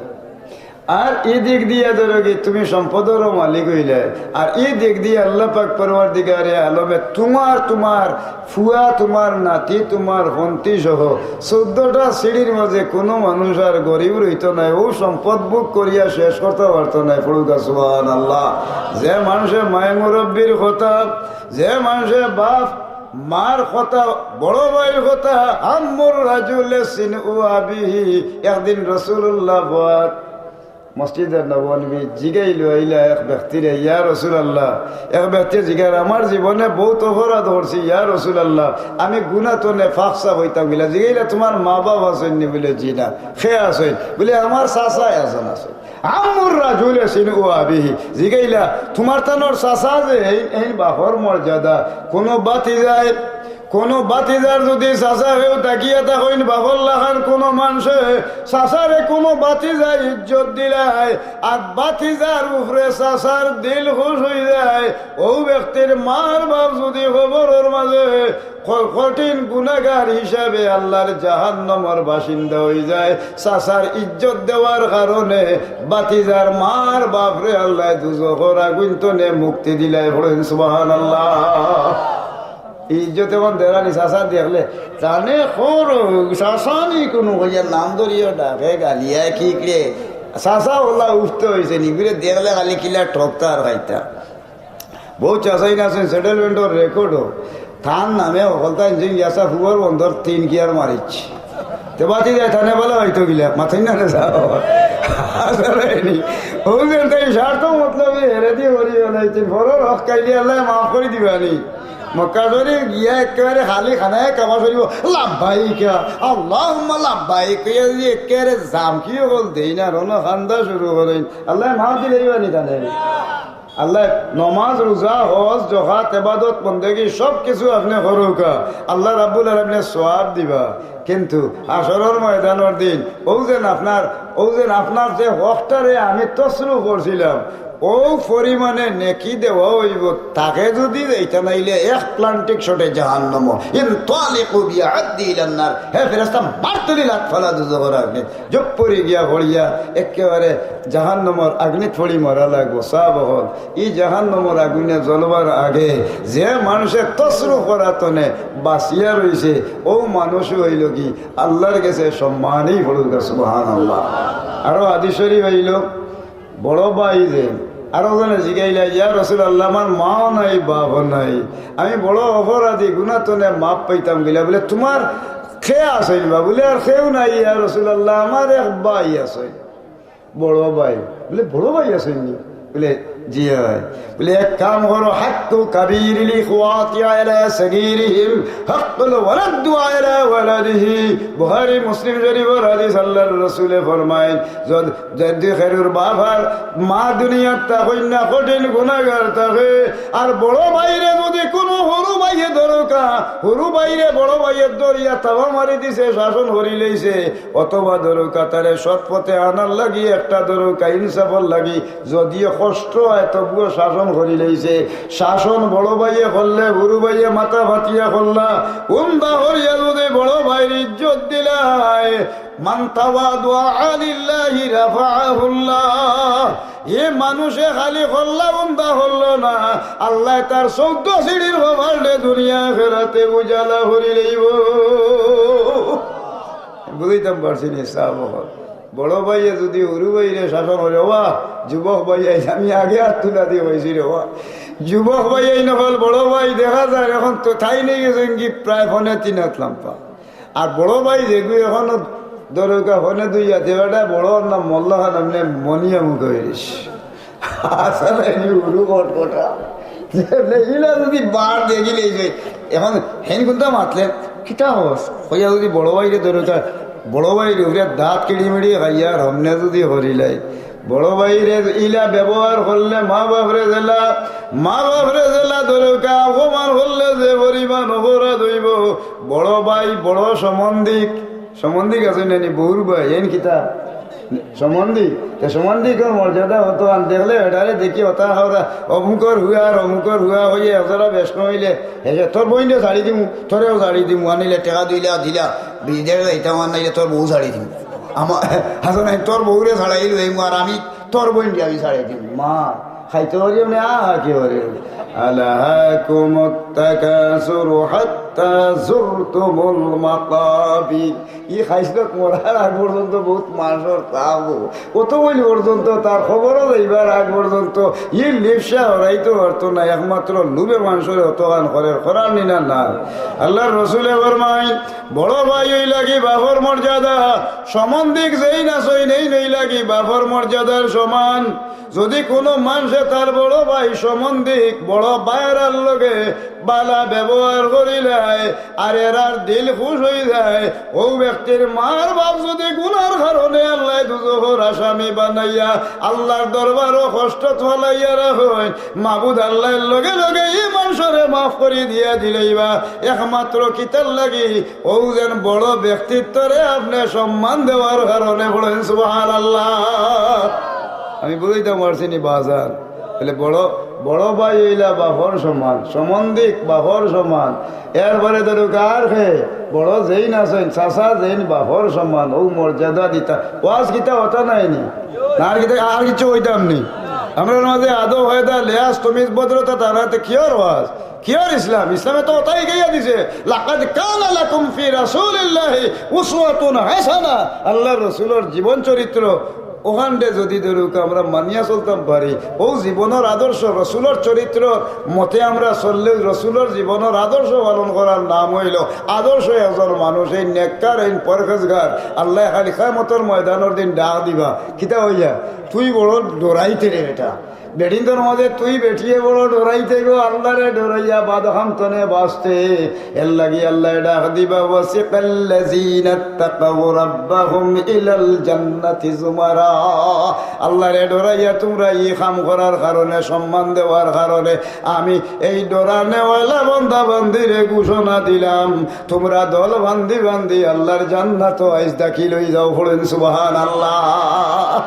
আর ই দিক দিয়া ধরো কি তুমি সম্পদরও মালিক অইলায়, আর ই দিক দিয়া আল্লাহ পাক পরওয়ারদিগারে আলমে তুমার, তুমার ফুয়া, তুমার নাতি, তুমার ফন্তি সহ চৌদ্দটা সিঁড়ির মাঝে কুনু মানুষ আর গরিব রইতো নায়, অউ সম্পদ ভোগ করিয়া শেষ করতা পারতো নায়। পড়ুক্কা সুবহানাল্লাহ। যে মানষে মায় মুরব্বির কথা, যে মানষে বাপ মার কথা, বড় ভাইর কথা, আম্মুর রাজুলে সিনউ আবিহি। একদিন রাসুলুল্লাহ বওয়াত মসজিদে নববী জিগাইল অইলা এক ব্যক্তিরে, "ইয়া রাসুলাল্লাহ।" এক ব্যক্তি জিগার, "আমার জীবনে বউত অপরাধ করছি, ইয়া রাসুলাল্লাহ, আমি গুনা থনে পাক সাফ অইতাম কিলা।" জিগাইলা, "তুমার মা বাপ আছইন নি?" বুলে, "জি না।" "কে আছইন?" বুলে, "আমার চাচা একজন আছইন।" আম্মুর রাজুলে সিনউ আবিহি। জিগাইলা, "তুমার তানর চাচা যে এইন, এইন বাপর মর্যাদা, কুনু ভাতিজায়, কুনু ভাতিজার যুদি চাচা কেউ থাকিয়া থাকইন বাপর লাখান কুনু মানষে, চাচারে কুনু ভাতিজায় ইজ্জত দিলায়, আর ভাতিজার উপরে চাচার দিল খুশ অইযায়, অউ ব্যক্তির মার বাপ যুদি কবরর মাঝে ক-, কঠিন গুনাগার হিসাবে আল্লার জাহান্নামর বাসিন্দা অইযায়। চাচার ইজ্জত দেওয়ার কারণে ভাতিজার মার বাপরে আল্লায় দুজখর আগুইন থনে মুক্তি দিলায়।" পড়ইন সুবহানাল্লাহ। ই ইজ্জত এখন দেরানি চাচা দেখলে, জানে খর চাচা নি কুনু কইয়া নাম ধরিয়া ডাকে, গালিয়া কি রে। চাচা অলা উঠতে অইছে নি, বুলে দেখলে খালি কিলা ঠকতা আর খাইতা। বউত চাচাইন আছইন, সেটেলমেন্টর রেকর্ডও। তান নামে হকলতা ইঞ্জিন গিয়াছা ফুয়ার বন্দর তিন গিয়ার মারিছে। তে ভাতিজায় তানে বলে অইতো কিলা, মাতইন না রে যাও। আসলে নি। অউ যে তাইন স্বার্থ মতলবি হেরেদি করি বানাইছইন, পরর হক খাইলে আল্লায় মাফ করি দিবা নি। মক্কা শরীফ গিয়া একেবারে খালি খানায় কাবা শরীফ, "লাব্বাইকা, আল্লাহুম্মা লাব্বাইক" কইয়া যদি একেবারে জামকি অকল দেইন আর অনো কান্দা শুরু করইন, আল্লায় মাফ দিলাইবা নি তানে? আল্লায় নমাজ, রোজা, হজ, জকাত, এবাদত, বন্দেগি সব কিছু আপনে করউক্কা, আল্লাহ রাব্বুল আলামিনে সওয়াব দিবা। কিন্তু হাশরর ময়দানর দিন অউ যেন আপনার, অউ যেন আপনার যে হকটারে আমি তসরুফ করছিলাম, অউ পরিমাণে নেকি দেওয়া অইবো, তাকে যদি দেইতা নাইলে এক প্লান্টিক শটে জাহান্নামো। ইনতালিকু বিআইদি ইলান নার। হে ফেরেশতা, মারতুলি লাত ফালা দুজখর আগুনে। জুপ করি গিয়া পড়িয়া একেবারে জাহান্নামর আগুনিত পড়ি মরা লাগবো। সাব অকল, ই জাহান্নামর আগুনে জ্বলবার আগে যে মানষে তসরুফ করা থনে বাচিয়া রইছে, অউ মানুষ অইলো কি আল্লার গেছে সম্মানী। পড়ুক্কা সুবহানাল্লাহ। আরো হাদিস শরীফ অইলো, বড় ভাই যে, আরো জনে জিগাইলা, "ইয়া রাসুলাল্লাহ, আমার মাও নাই, বাপও নাই, আমি বড় অপরাধী, গুনা থনে মাফ পাইতাম কিলা।" বুলে, "তুমার কে আছইন বা?" বুলে, "আর কেউ নাই ইয়া রাসুলাল্লাহ, আমার এক ভাই আছইন।" বড় ভাই। বুলে, "বড় ভাই আছইন নি?" বুলে, জি অয়। বলে, "এক কাম করো, হাক্কু কাবীরিল ইখওয়াতি আলা সগীরিহিম, হাক্কুল ওয়ালাদু আলা ওয়ালাদিহি।" বুখারী মুসলিম শরীফর হাদিস, আল্লাহর রসুলে ফরমাইন, যদ-, যদি কেউর বাপ আর মা দুনিয়াত থাকইন না, কঠিন গুনাগার থাকে, আর বড় ভাইরে যদি কুনু হুরু ভাইয়ে ধরউক্কা, হুরু ভাইরে বড় ভাইয়ে ধরিয়া থাবা মারি দিছে, শাসন করিলাইছে, অথবা ধরউক্কা তারে সৎ পথে আনার লাগি, একটা ধরউক্কা ইনসাফর লাগি, যদিও কষ্ট অয়, তবুও শাসন করিলাইছে। শাসন বড় ভাইয়ে করলে, হুরু ভাইয়ে মাথা ফাতিয়া করলা, উন্দা করিয়া যদি বড় ভাইর ইজ্জত দিলায়, মান তাওয়াদুআ লিল্লাহি রাফাআহুল্লাহ। ই মানুষে খালি করলা উন্দা করলো না, আল্লায় তার চৌদ্দ সিঁড়ির কপালরে দুনিয়া আখেরাতে উজালা করিলাইবো। বুঝাইতাম পারছি নি, সাব অকল? বড় ভাইয়ে যদি হুরু ভাইরে শাসন করে, "ওবা, যুবক ভাই আইছে, আমি আগে হাত তুলা দিয়া পাইছি রে ওবা।" যুবক ভাই এই নকল বড় ভাই দেখা যায়, এখন তো তাইন অইগেছইন গি প্রায় পৌনে তিন হাত লাম্বা। আর বড় ভাই যেগু এখনো ধরউক্কা পৌনে দুই হাত, এ বেটা বড় নাম মোল্লা খান, এমনে মনিয়া মুখ অইগেছে। আসলে নি হুরু কটকটা। ইলা যদি বার দেখিলে এই যে, এখন হেন কুনতা মাতলে, "কিতা হস?" কইয়া যদি বড় ভাইরে ধরউক্কা, বড় ভাইর উপরে দাঁত কিড়িমিড়ি খাইয়া আর হমনে যদি করিলাই, বড় ভাইরে ইলা ব্যবহার করলে মা বাপরে যেলা, মা বাপরে যেলা ধরউক্কা, অপমান করলে যে পরিমাণ অপরাধ অইবো, বড় ভাই, বড় সম্বন্ধিক, সম্বন্ধিক আছে না নি, বউর ভাই, এন কিতা? সম্বন্ধী, তে সম্বন্ধীকর মর্যাদা অতখান দেখলে, এটারে দেখি অতা খাওয়া, অমুকর হুয়া আর অমুকর হুয়া অইয়া এজরা বেশ কম অইলে, হেষে, "তোর বইনরে ছাড়ি দিমু, তোরেও ছাড়ি দিমু, আনিলে টেকা দিলা, দিলা, বিদেশ যাইতাম আর নাইলে তোর বউ ছাড়ি দিমু। আমার, হাসান, আমি তোর বউরে ছাড়াই লইমু আর আমি তোর বইনরে আমি ছাড়ি দিমু।" মা, খাইতে পারি মানে, আহা, কি পারি? আলহাকুমুত তাকাসুরু হাত্তা যুরতুমুল মাকাবির। ই খাইছলত মরার আগ পর্যন্ত বউত মানষর থাকবো। অত বইল পর্যন্ত তার খবরও যাইবার আগ পর্যন্ত ই লিপ্সা হরাইতে পারতো না। একমাত্র লুভে মানষরে অতখান করের, করার নি না, না। আল্লাহর রসুলে ফরমাইন, বড় ভাই অইলা গি বাপর মর্যাদা, সম্বন্ধিক যেইন আছইন এইন অইলা গি বাপর মর্যাদার সমান। যদি কুনু মানষে তার বড় ভাই সম্বন্ধিক বড় ভাইরার লগে বালা ব্যবহার করিলায়, আর এরার দিল খুশ অইযায়, অউ ব্যক্তির মার বাপ যদি গুনার কারণে আল্লায় দুজখর আসামি বানাইয়া আল্লার দরবারো কষ্টত ফালাইয়া রাখইন, মাবুদ আল্লায় লগে লগে ই মানষরে মাফ করি দিয়া দিলাইবা। একমাত্র কিতার লাগি? অউ যেন বড় ব্যক্তিত্বরে আপনে সম্মান দেওয়ার কারণে। পড়ইন সুবহানাল্লাহ। আমি বুঝাইতাম পারছি নি বাজান? তাইলে বড়, বড় ভাই অইলা বাপর সমান, সম্বন্ধিক বাপর সমান, এরপরে ধরউক্কা আর কে, বড় যেইন আছইন, চাচা যেইন বাপর সমান, অউ মর্যাদা দিতা। ওয়াজ কিতা অতা নায় নি? না আর কিতা, আর কিচ্ছু কইতাম নি? আমরার মাঝে আদব, কায়দা, লেহাজ, তমিজ, ভদ্রতা, তারাতে কিওর ওয়াজ? কিওর ইসলাম? ইসলামে তো অতাউ শিখাইয়া দিছে, "লাকাদ কানা লাকুম ফি রাসূলিল্লাহি উসওয়াতুন হাসানাহ।" আল্লার রসুলর জীবন চরিত্র, অখানরে যদি ধরউক্কা আমরা মানিয়া চলতাম পারি, অউ জীবনর আদর্শ, রসুলর চরিত্র মতে আমরা চললে, রসুলর জীবনর আদর্শ পালন করার নাম অইলো আদর্শ একজন মানুষ। এইন নেককার, এইন পরহেজগার, আল্লায় খালি কিয়ামতর ময়দানর দিন ডাক দিবা, কিতা কইয়া? "তুই বড় ডরাইতে রে বেটা।" বেটিন্তর মাঝে তুই বেটিয়ে বড় ডরাইতে গো, আল্লারে ডরাইয়া বাদ খান তনে বাচতে। এরলাগি আল্লায় ডাক দিবা, "ওয়াসিকাল্লাযীনাত্তাকাউ রাব্বাহুম ইলাল জান্নাতি যুমারা।" আল্লারে ডরাইয়া তুমরা ই কাম করার কারণে, সম্মান দেওয়ার কারণে আমি এই ডরানেওয়ালা বান্দা বান্দিরে ঘোষণা দিলাম, তুমরা দল বান্ধি বান্ধি আল্লার জান্নাতো আইজ দাখিল অইযাও। পড়ইন সুবহানাল্লাহ।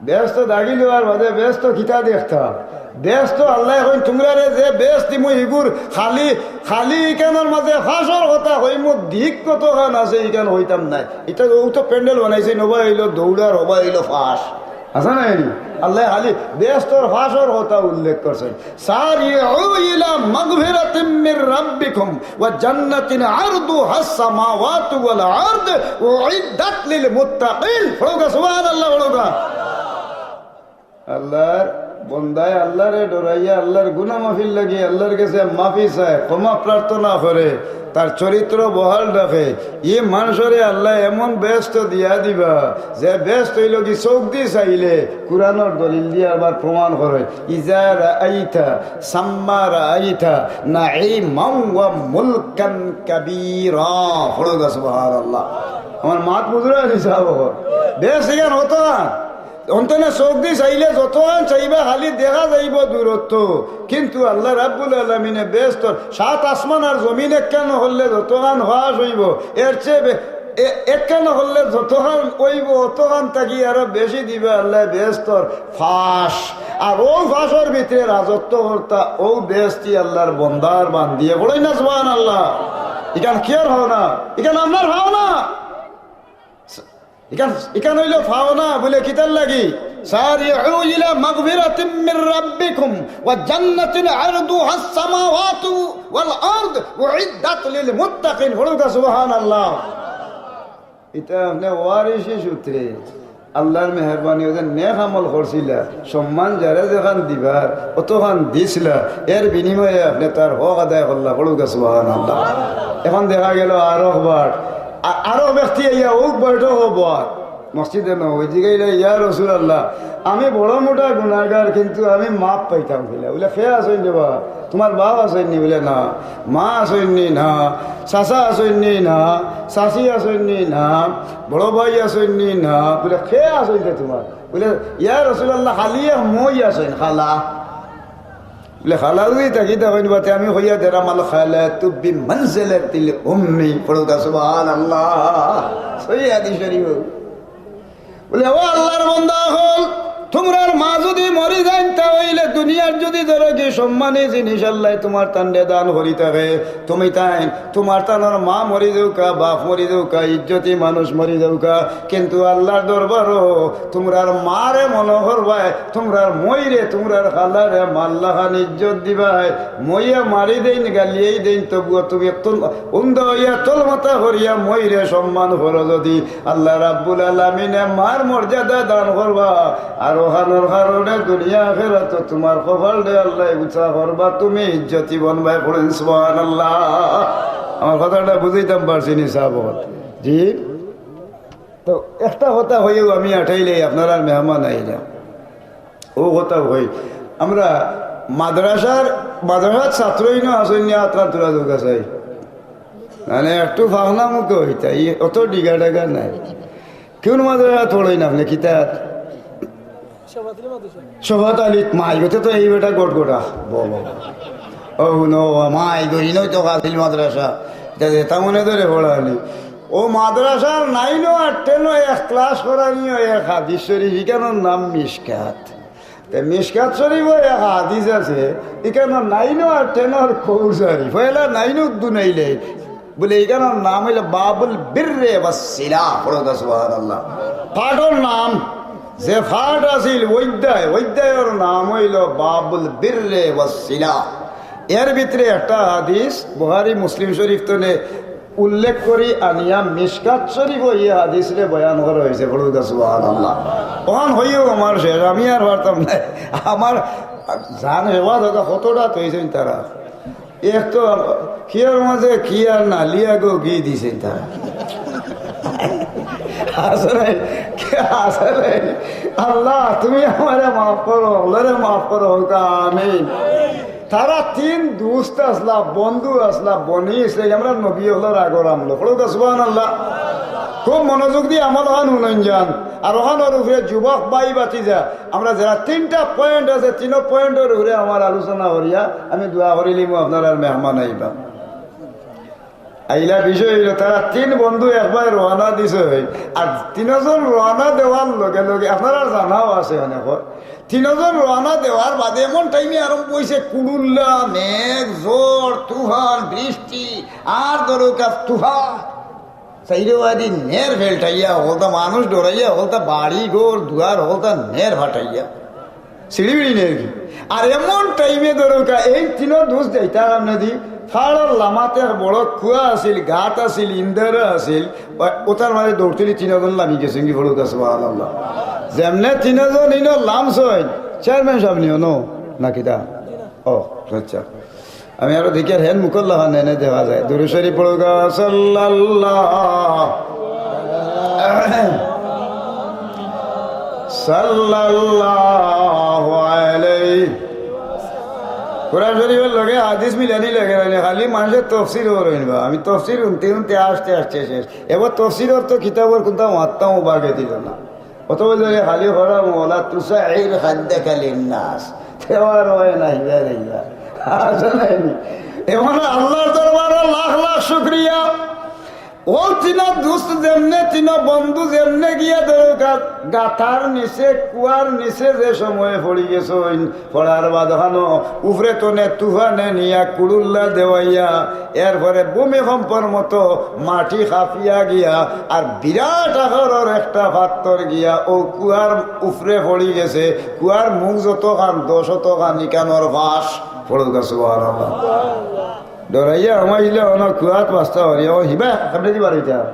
বেহেস্তো দাখিল অওয়ার বাদে বেহেস্তো কিতা দেখতা? বেহেস্তো আল্লায় কইন, "তুমরারে যে বেহেস্ত দিমু, ইগুর খালি, খালি ইখানর মাঝে ফাঁসর কথা কইমু, দিক কতখান আছে ইখান কইতাম নায়।" ইতা অউ তো প্যান্ডেল বানাইছে, হবায় অইলো দৌড় আর হবায় অইলো ফাঁস। আছে না এনি? আল্লায় খালি বেহেস্তর ফাঁসর কথা উল্লেখ করছইন। সারিউ ইলা মাগফিরাতিম মির রাব্বিকুম ওয়া জান্নাতিন আরদুহাস সামাওয়াতু ওয়াল আরদ উইদ্দাত লিল মুত্তাকিন। পড়উক্কা, সুবহানাল্লাহ পড়উক্কা। আল্লার বন্দায় আল্লারে ডরাইয়া আল্লার গুনা মাফির লাগি আল্লার গেছে মাফি চায়, ক্ষমা প্রার্থনা করে। তার চরিত্র বহাল রাখে, ই মানষরে আল্লায় এমন বেহেস্ত দিয়া দিবা, যে বেহেস্ত অইলো কি চউখ দি চাইলে, কুরআনর দলিল দিয়া আবার প্রমাণ করে, "ইজা রাআইতা সাম্মা রাআইতা নাঈমান ওয়া মুলকান কাবীরা।" পড়ো গা সুবহানাল্লাহ। আমার মাত বুঝরা নি সাব? বেহেস্ত ইখান অতখান। অন্তনে চউখ দি চাইলে যতখান চাইবা খালি দেখা যাইবো দূরত্ব, কিন্তু আল্লাহ রাব্বুল আলামিনে বেহেস্তর সাত আসমান আর জমিন একখান করলে যতখান ফাঁস অইবো, এর চেয়ে বে-, এ-, একখান করলে যতখান অইবো অতখান থাকি আরো বেশি দিবা আল্লায় বেহেস্তর ফাঁস। আর অউ ফাঁসর ভিতরে রাজত্ব করতা অউ বেহেস্তি আল্লাহর বন্দা আর বান্দিয়ে। পড়ইন না সুবহানাল্লাহ। ইখান কিয়ার পাওনা? ইখান আমরার পাওনা। ইখান, ইখান অইলো পাওনা বুলে কিতার লাগি? "সারিউ ইলা মাগফিরাতিম মির রাব্বিকুম ওয়া জান্নাতিন আরদুহাস সামাওয়াতু ওয়াল আরদ উইদ্দাত লিল মুত্তাকিন।" পড়ো গা সুবহানাল্লাহ। ইটা আপনে ওয়ারিসি সূত্রে আল্লাহর মেহেরবানি, অউ যে নেক আমল করছিলা, সম্মান যারে যেখান দিবার, অতখান দিছলা, এর বিনিময়ে আপনে তার হক আদায় করলা। পড়ো গা সুবহানাল্লাহ। এখন দেখা গেল আরক বাট, আ-, আরক ব্যক্তি আইয়া অউ বাটো অউ বাট। মসজিদে নববী জিগাইলা, "ইয়া রাসূলুল্লাহ, আমি বড় মোটা গুনাহগার, কিন্তু আমি মাফ পাইতাম কিলা?" বুলে, "কে আছইন রে বা? তুমার বাপ আছইন নি?" বুলে, "না।" "মা আছইন নি?" "না।" "চাচা আছইন নি?" "না।" "চাচি আছইন নি?" "না।" "বড় ভাই আছইন নি?" "না।" বুলে, "কে আছইন রে তুমার?" বুলে, "ইয়া রাসূলুল্লাহ, খালি এক মই আছইন, খালা।" বুলে, "খালা যুদি থাকি থাকইন বাতে আমি কইয়া দেরাম, আল খালাতু বিমানজিলাতিল উম্মি।" পড়ো গা সুবহানাল্লাহ। সহি হাদিস শরীফ। বুলে, "ও আল্লাহর বান্দা অকল, তুমরার মা যুদি মরি যাইন, তা অইলে দুনিয়ার যুদি ধরো কি সম্মানী জিনিস আল্লায় তুমার তানরে দান করি থাকে, তুমি তাইন, তুমার তানর মা মরি যাউক্কা, বাপ মরি যাউক্কা, ইজ্জতি মানুষ মরি যাউক্কা, কিন্তু আল্লাহর দরবারো তুমরার মারে মনো করবায়, তুমরার মইরে, তুমরার খালারে মার লাখান ইজ্জত দিবায়। মইয়ে মারি দেইন, গালিয়াই দেইন, তবুও তুমি একটু উন্দা অইয়া তলমাথা করিয়া মইরে সম্মান করো। যুদি আল্লাহ রাব্বুল আলামিনে মার মর্যাদা দান করবা, আর অখানর কারণে দুনিয়া আখেরাতো তুমার কপালরে আল্লায় উঁচা করবা, তুমি ইজ্জতি বনবায়।" পড়ইন সুবহানাল্লাহ। আমার কথাটা বুঝাইতাম পারছি নি সাব? জি। তো একটা কথা কইয়াউ আমি আটাইলাই, আপনারার মেহমান আইলা। অউ কথা কই, আমরা মাদ্রাসার, মাদ্রাসার ছাত্র ইনো আছইন নি, আতখান তুলা দেউক্কা চাই। মানে একটু ফাখনা মুখে অইতা, ই অত ডিগা ডাগা নাই। কুন মাদ্রাসাত পড়ইন আপনে? কিতাত? শফাত আলীত। মাই গতে তো এই বেটা গটগটা। বাবা। ও হুনো, মাই গো, ইনোউ তো কাছিল মাদ্রাসা। ইতা যেতা মনে ধরে পড়ানি। অউ মাদ্রাসার নাইনো আর টেনো এক ক্লাস করানিও এক হাদিস শরীফ, ইখানর নাম মিশকাত। তে মিশকাত শরীফও এক হাদিস আছে, ইখানর নাইনো আর টেনর কৌশারি। পয়লা নাইনো দুনাইলে, বুলে, ইখানর নাম অইলো বাবুল বিররে ওয়াসিলা। পড়ো তো সুবহানাল্লাহ। পাঠর নাম, যে পাঠ আছিল অধ্যায়, অধ্যায়র নাম অইলো বাবুল বিররে ওয়াসিলা। এর ভিতরে একটা হাদিস বুখারী মুসলিম শরীফ তনে উল্লেখ করি আনিয়া মিশকাত শরীফও ই হাদিসরে বয়ান করা অইছে। পড়ো তো সুবহানাল্লাহ। অখান কইয়াউ আমার শেষ, আমি আর পারতাম না। আমার জান হেফাজত কতটা থইছইন তারা। এক তো কিয়ার মাঝে কি আর নালিয়া গো গি দিছইন তারা। আছে নাই? আছে নাই? আল্লাহ, তুমি আমারে মাফ করো, আল্লাহরে মাফ করো, হোক আমিন। তারা তিন দুস্ত আছলা, বন্ধু আছলা, বনি ইসরাইল, আমরার নবী অকলর আগর আমলো। পড়ো তো সুবহানাল্লাহ। খুব মনোযোগ দি আমল অখান হুনইন যান। আর অখানর উপরে যুবক ভাই ভাতিজা, আমরা যেরা তিনটা পয়েন্ট আছে, তিনো পয়েন্টর উপরে আমার আলোচনা করিয়া আমি দোয়া করিলিমু, আপনারার মেহমান আইবা। আইলা বিষয় অইলো, তারা তিন বন্ধু একবারে রওয়ানা দিছে, আর তিনজন রওয়ানা দেওয়ার লগে লগে, আপনারার জানাও আছে অনেকর, তিনজন রওয়ানা দেওয়ার বাদে এমন টাইমে আরম্ভ অইছে কুড়ুল্লা, মেঘ, ঝড়, তুফান, বৃষ্টি, আর দরকার তুফান। চাইরোবাদি নের ফেলটাইয়া, হকলতা মানুষ ডরাইয়া, হকলতা বাড়ি ঘর দুয়ার, হকলতা নের ফাটাইয়া, সিঁড়িবিড়ি নের কি। আর এমন টাইমে ধরুকা, এই তিনো দুস্ত যাইতা আমনেদি, ফাড়র লামাত এক বড় কুয়া আছিল, গাত আছিল, ইন্দারা আছিল, ও-, ওটার মাঝে দৌড় তুলি তিনজন লামি গেছে, কি পড়ুকা, সুবহানাল্লাহ। যেমনে তিনজন ইনো লামছইন, চেয়ারম্যান সাব নিও নো, না কিতা? ও, আচ্ছা। আমি আরো দেখি আর হেন মুখর লাখান এনে দেখা যায়। দুরূদ শরীফ পড়ুক্কা, সাল্লাল্লাহ, সাল্লাল্লাহু আলাইহি। কোরআন শরীফর লগে হাদিস মিলানি লাগে না, খালি মানষে তফসির অইবা। আমি তফসির হুনতে হুনতে আস্তে আস্তে শেষ। এবার তফসিরর তো কিতাবর কুনটা মাত্তাও বাগে দিল না। অত বলতে খালি করা, "ওয়ালা তুসাইর খাদ্দাকা লিন্নাস।" তেও আর অয় না, হিবা দেইবা। আসলে নি। এমন আল্লাহর দরবারে লাখ লাখ শুকরিয়া। অউ তিন দুস্ত যেমনে, তিন বন্ধু যেমনে গিয়া দরকার, গাতার নিচে, কুয়ার নিচে যে সময়ে পড়ি গেছইন, পড়ার বাদ অখানো উপরে তনে তুফানে নিয়া কুড়ুল্লা দেওয়াইয়া, এরপরে ভূমিকম্পর মতো মাটি কাঁপিয়া গিয়া আর বিরাট আকরর একটা পাত্থর গিয়া অউ কুয়ার উপরে পড়ি গেছে। কুয়ার মুখ যতখান, দশ অতখান ইখানর ফাঁস। পড়ুক্কা সুবহানাল্লাহ। ডরাইয়া হামাইলা অনো কুয়াত বাস্তা হরিয়া, ও হিবা কেমনে দিবার ইটা?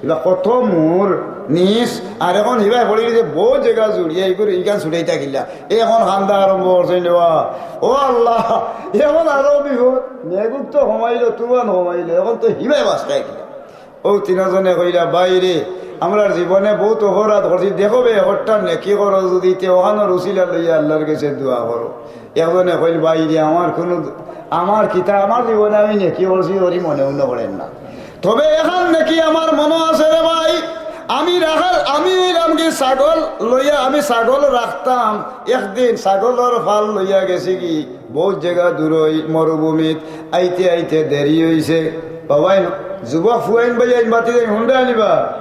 ইবা কত মুর নিচ, আর এখন হিবায় পড়ি গেছে, বউত জাগা জুড়িয়া, ইগুর ইখান ছুটাইতা কিলা। এখন কান্দা আরম্ভ করছে নেওয়া। ও আল্লাহ, এখন আরো বিপদ। মেঘুক তো কমাইলো, তুফান কমাইলো, এখন তো হিবায় বাস্তায় কিলা। অউ তিনজনে কইলা, "ভাইরে, আমরার জীবনে বউত অপরাধ করছি, দেখো বে, একটা নেকি করো, যদি তে অখানর উসিলা লইয়া আল্লাহর গেছে দোয়া করো।" একজনে কইল, "ভাইরে, আমার কুনু, আমার কিতা, আমার জীবনে আমি নেকি করছি, করি মনেও না করের না। তবে এখান নেকি আমার মনো আছে রে ভাই, আমি রাখাল, আমি অইলাম কি ছাগল লইয়া, আমি ছাগল রাখতাম, একদিন ছাগলর ফাল লইয়া গেছি কি, বউত জাগা দূরই মরুভূমিত, আইতে আইতে দেরি অইছে।" বাবাইন, যুবক ফুয়াইন ভাইয়াইন বাতিজাইন হুনরা আনিবা।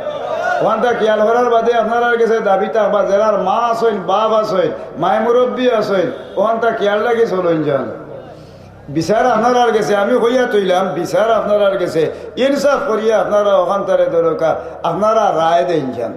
অখানটা খিয়াল করার বাদে আপনারার গেছে দাবি থাকবা, যেরার মা আছইন, বাপ আছইন, মায় মুরব্বি আছইন, অখানটা খিয়াল রাখি চলইন যান। বিচার আপনারার গেছে, আমি কইয়া থইলাম, বিচার আপনারার গেছে, ইনসাফ করিয়া আপনারা অখানতারে দরকার, আপনারা রায় দেইন যান।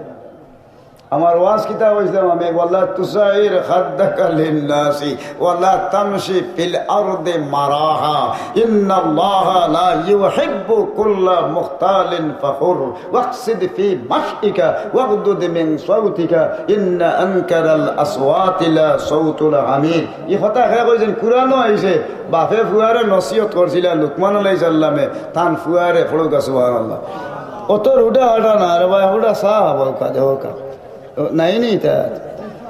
আমার ওয়াজ কিতা কইছিলাম আমি, "ওয়ালা তুসাইর খাদ্দাকা লিন্নাসি ওয়ালা তামশি ফিল আরদি মারাহা, ইন্নাল্লাহা লা ইউহিব্বু কুল্লা মুখতালিন ফাখুর, ওয়াকসিদ ফি মাশইকা ওয়াগদুদ মিন সাউতিকা, ইন্না আনকারাল আসওয়াতি লা সাউতুল হামির।" ই কথা কে কইছইন, কুরআনো আইছে, বাপে ফুয়ারে নসিহত করছিলা লুকমান আলাইহিস সালামে, তান ফুয়ারে, পড়ুক্কা সুবহানাল্লাহ। অত রুডা হাটা না রে ভাই, হুডা চা খাবা, হুকা দে, হুকা। ও, নাই নি তা?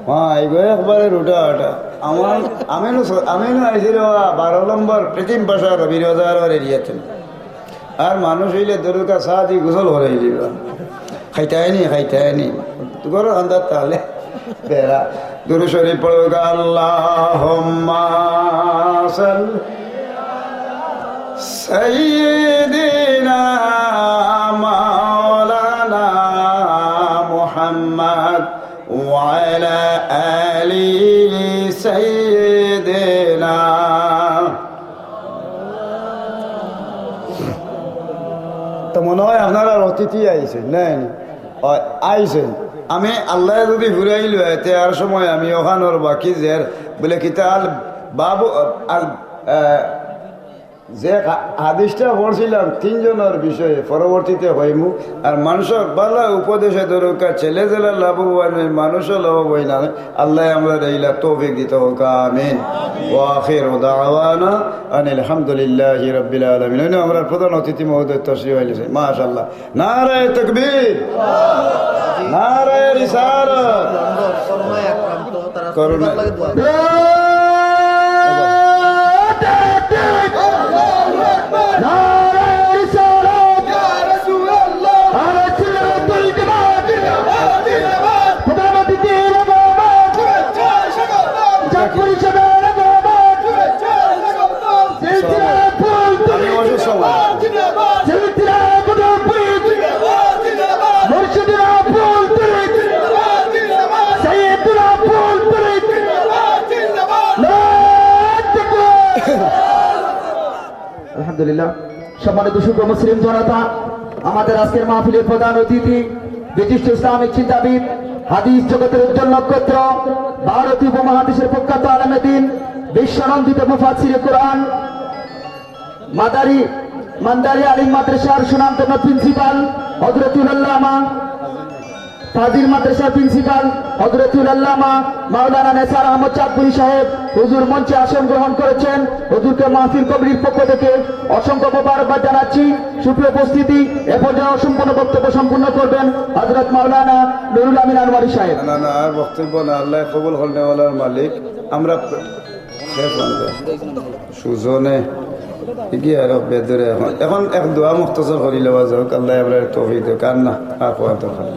হ্যাঁ, এগো একবারে রুডা হাটা। আমার, আমি নু স-, আমি নু আইছি রে বাবা, বারো নম্বর প্রীতিম পাশা রবির বাজার এরিয়াত। আর মানুষ অইলে দরকার চা দি গোসল করাই দিবা। খাইতায় নি, খাইতায় নি। ঘরো আন্দার তাহলে বেড়া। দুরূদ শরীফ পড়ুক্কা, আল্লাহুম্মা সাল্লি সাইয়্যিদিনা মাওলানা মুহাম্মদ ওয়া আলা আলি সাইয়্যিদিনা। তো মনে হয় আপনারার অতিথি আইছইন, নায় নি? অয়, আইছইন। আমি আল্লায় যদি ফুরাইল অয়, তে আর সময় আমি অখানর বাকি যের, বলে কিতা আল বাবু, আল, আহ, যে হা-, হাদিসটা পড়ছিলাম তিনজনর বিষয়ে, পরবর্তীতে কইমু। আর মানষর বালা উপদেশে দরকার, ছেলে যেলা লাভবান অয়, মানষও লাভবান অয়। আল্লায় আমরারে ইলা তৌফিক দিতা হউক, আমিন। ওয়া আখিরু দাওয়ানা আনিল হামদুলিল্লাহি রাব্বিল আলামিন। অইন আমরার প্রধান অতিথি মহোদয় তশরিফ আনছইন, মাশাআল্লাহ। নারায়ে তাকবীর, নারায়ে রিসালাত। করুণা। নারায়ে রিসালাত। আহলে সুন্নাতুল জামাত। প্রধান অতিথি রহমান। জাকির সাহেব রহমান। সিলসিলা ফুল তুলি। আমি অসুস্থ মানুষ। সিলসিলা ফুল তুলি। মুর্শিদুল্লাহ ফুল তুলি। সাইয়েদুল্লাহ ফুল তুলি। নারায়ে তাকবীর। আলহামদুলিল্লাহ। সম্মানিত সুপ্রিয় মুসলিম জনতা, আমাদের আজকের মাহফিলের প্রধান অতিথি, বিশিষ্ট ইসলামিক চিন্তাবিদ, হাদিস জগতের উজ্জ্বল নক্ষত্র, ভারতীয় উপমহাদেশের প্রখ্যাত আলেমে দ্বীন, বিশ্বনন্দিত মুফাসসিরে কোরআন, মাদারি, মান্দারি আলিম মাদ্রাসার সুনামধন্য প্রিন্সিপাল হযরতুল আল্লামা হাজির মাদ্রাসার প্রিন্সিপাল হযরতুল আল্লামা মাওলানা নেসার আহমদ চাঁদপুরী সাহেব হুজুর মঞ্চে আসন গ্রহণ করেছেন। হুজুরকে মাহফিল কমিটির পক্ষ থেকে অসংখ্য মোবারকবাদ জানাচ্ছি। সুপ্রিয় উপস্থিতি, এ পর্যায়ে অসম্পূর্ণ বক্তব্য সম্পূর্ণ করবেন হযরত মাওলানা নুরুল আমিন আনোয়ারী সাহেব। না, না, আর বক্তব্য না, আল্লাহ কবুল করনেওয়ালার মালিক। আমরা সুজনে কি আর বেদরে এখন, এখন এক দোয়া মুখতসর করি লওয়া যাক, আল্লাহ আমরা তৌফিক দেখ। আর না, আর কোয়া তো খালি।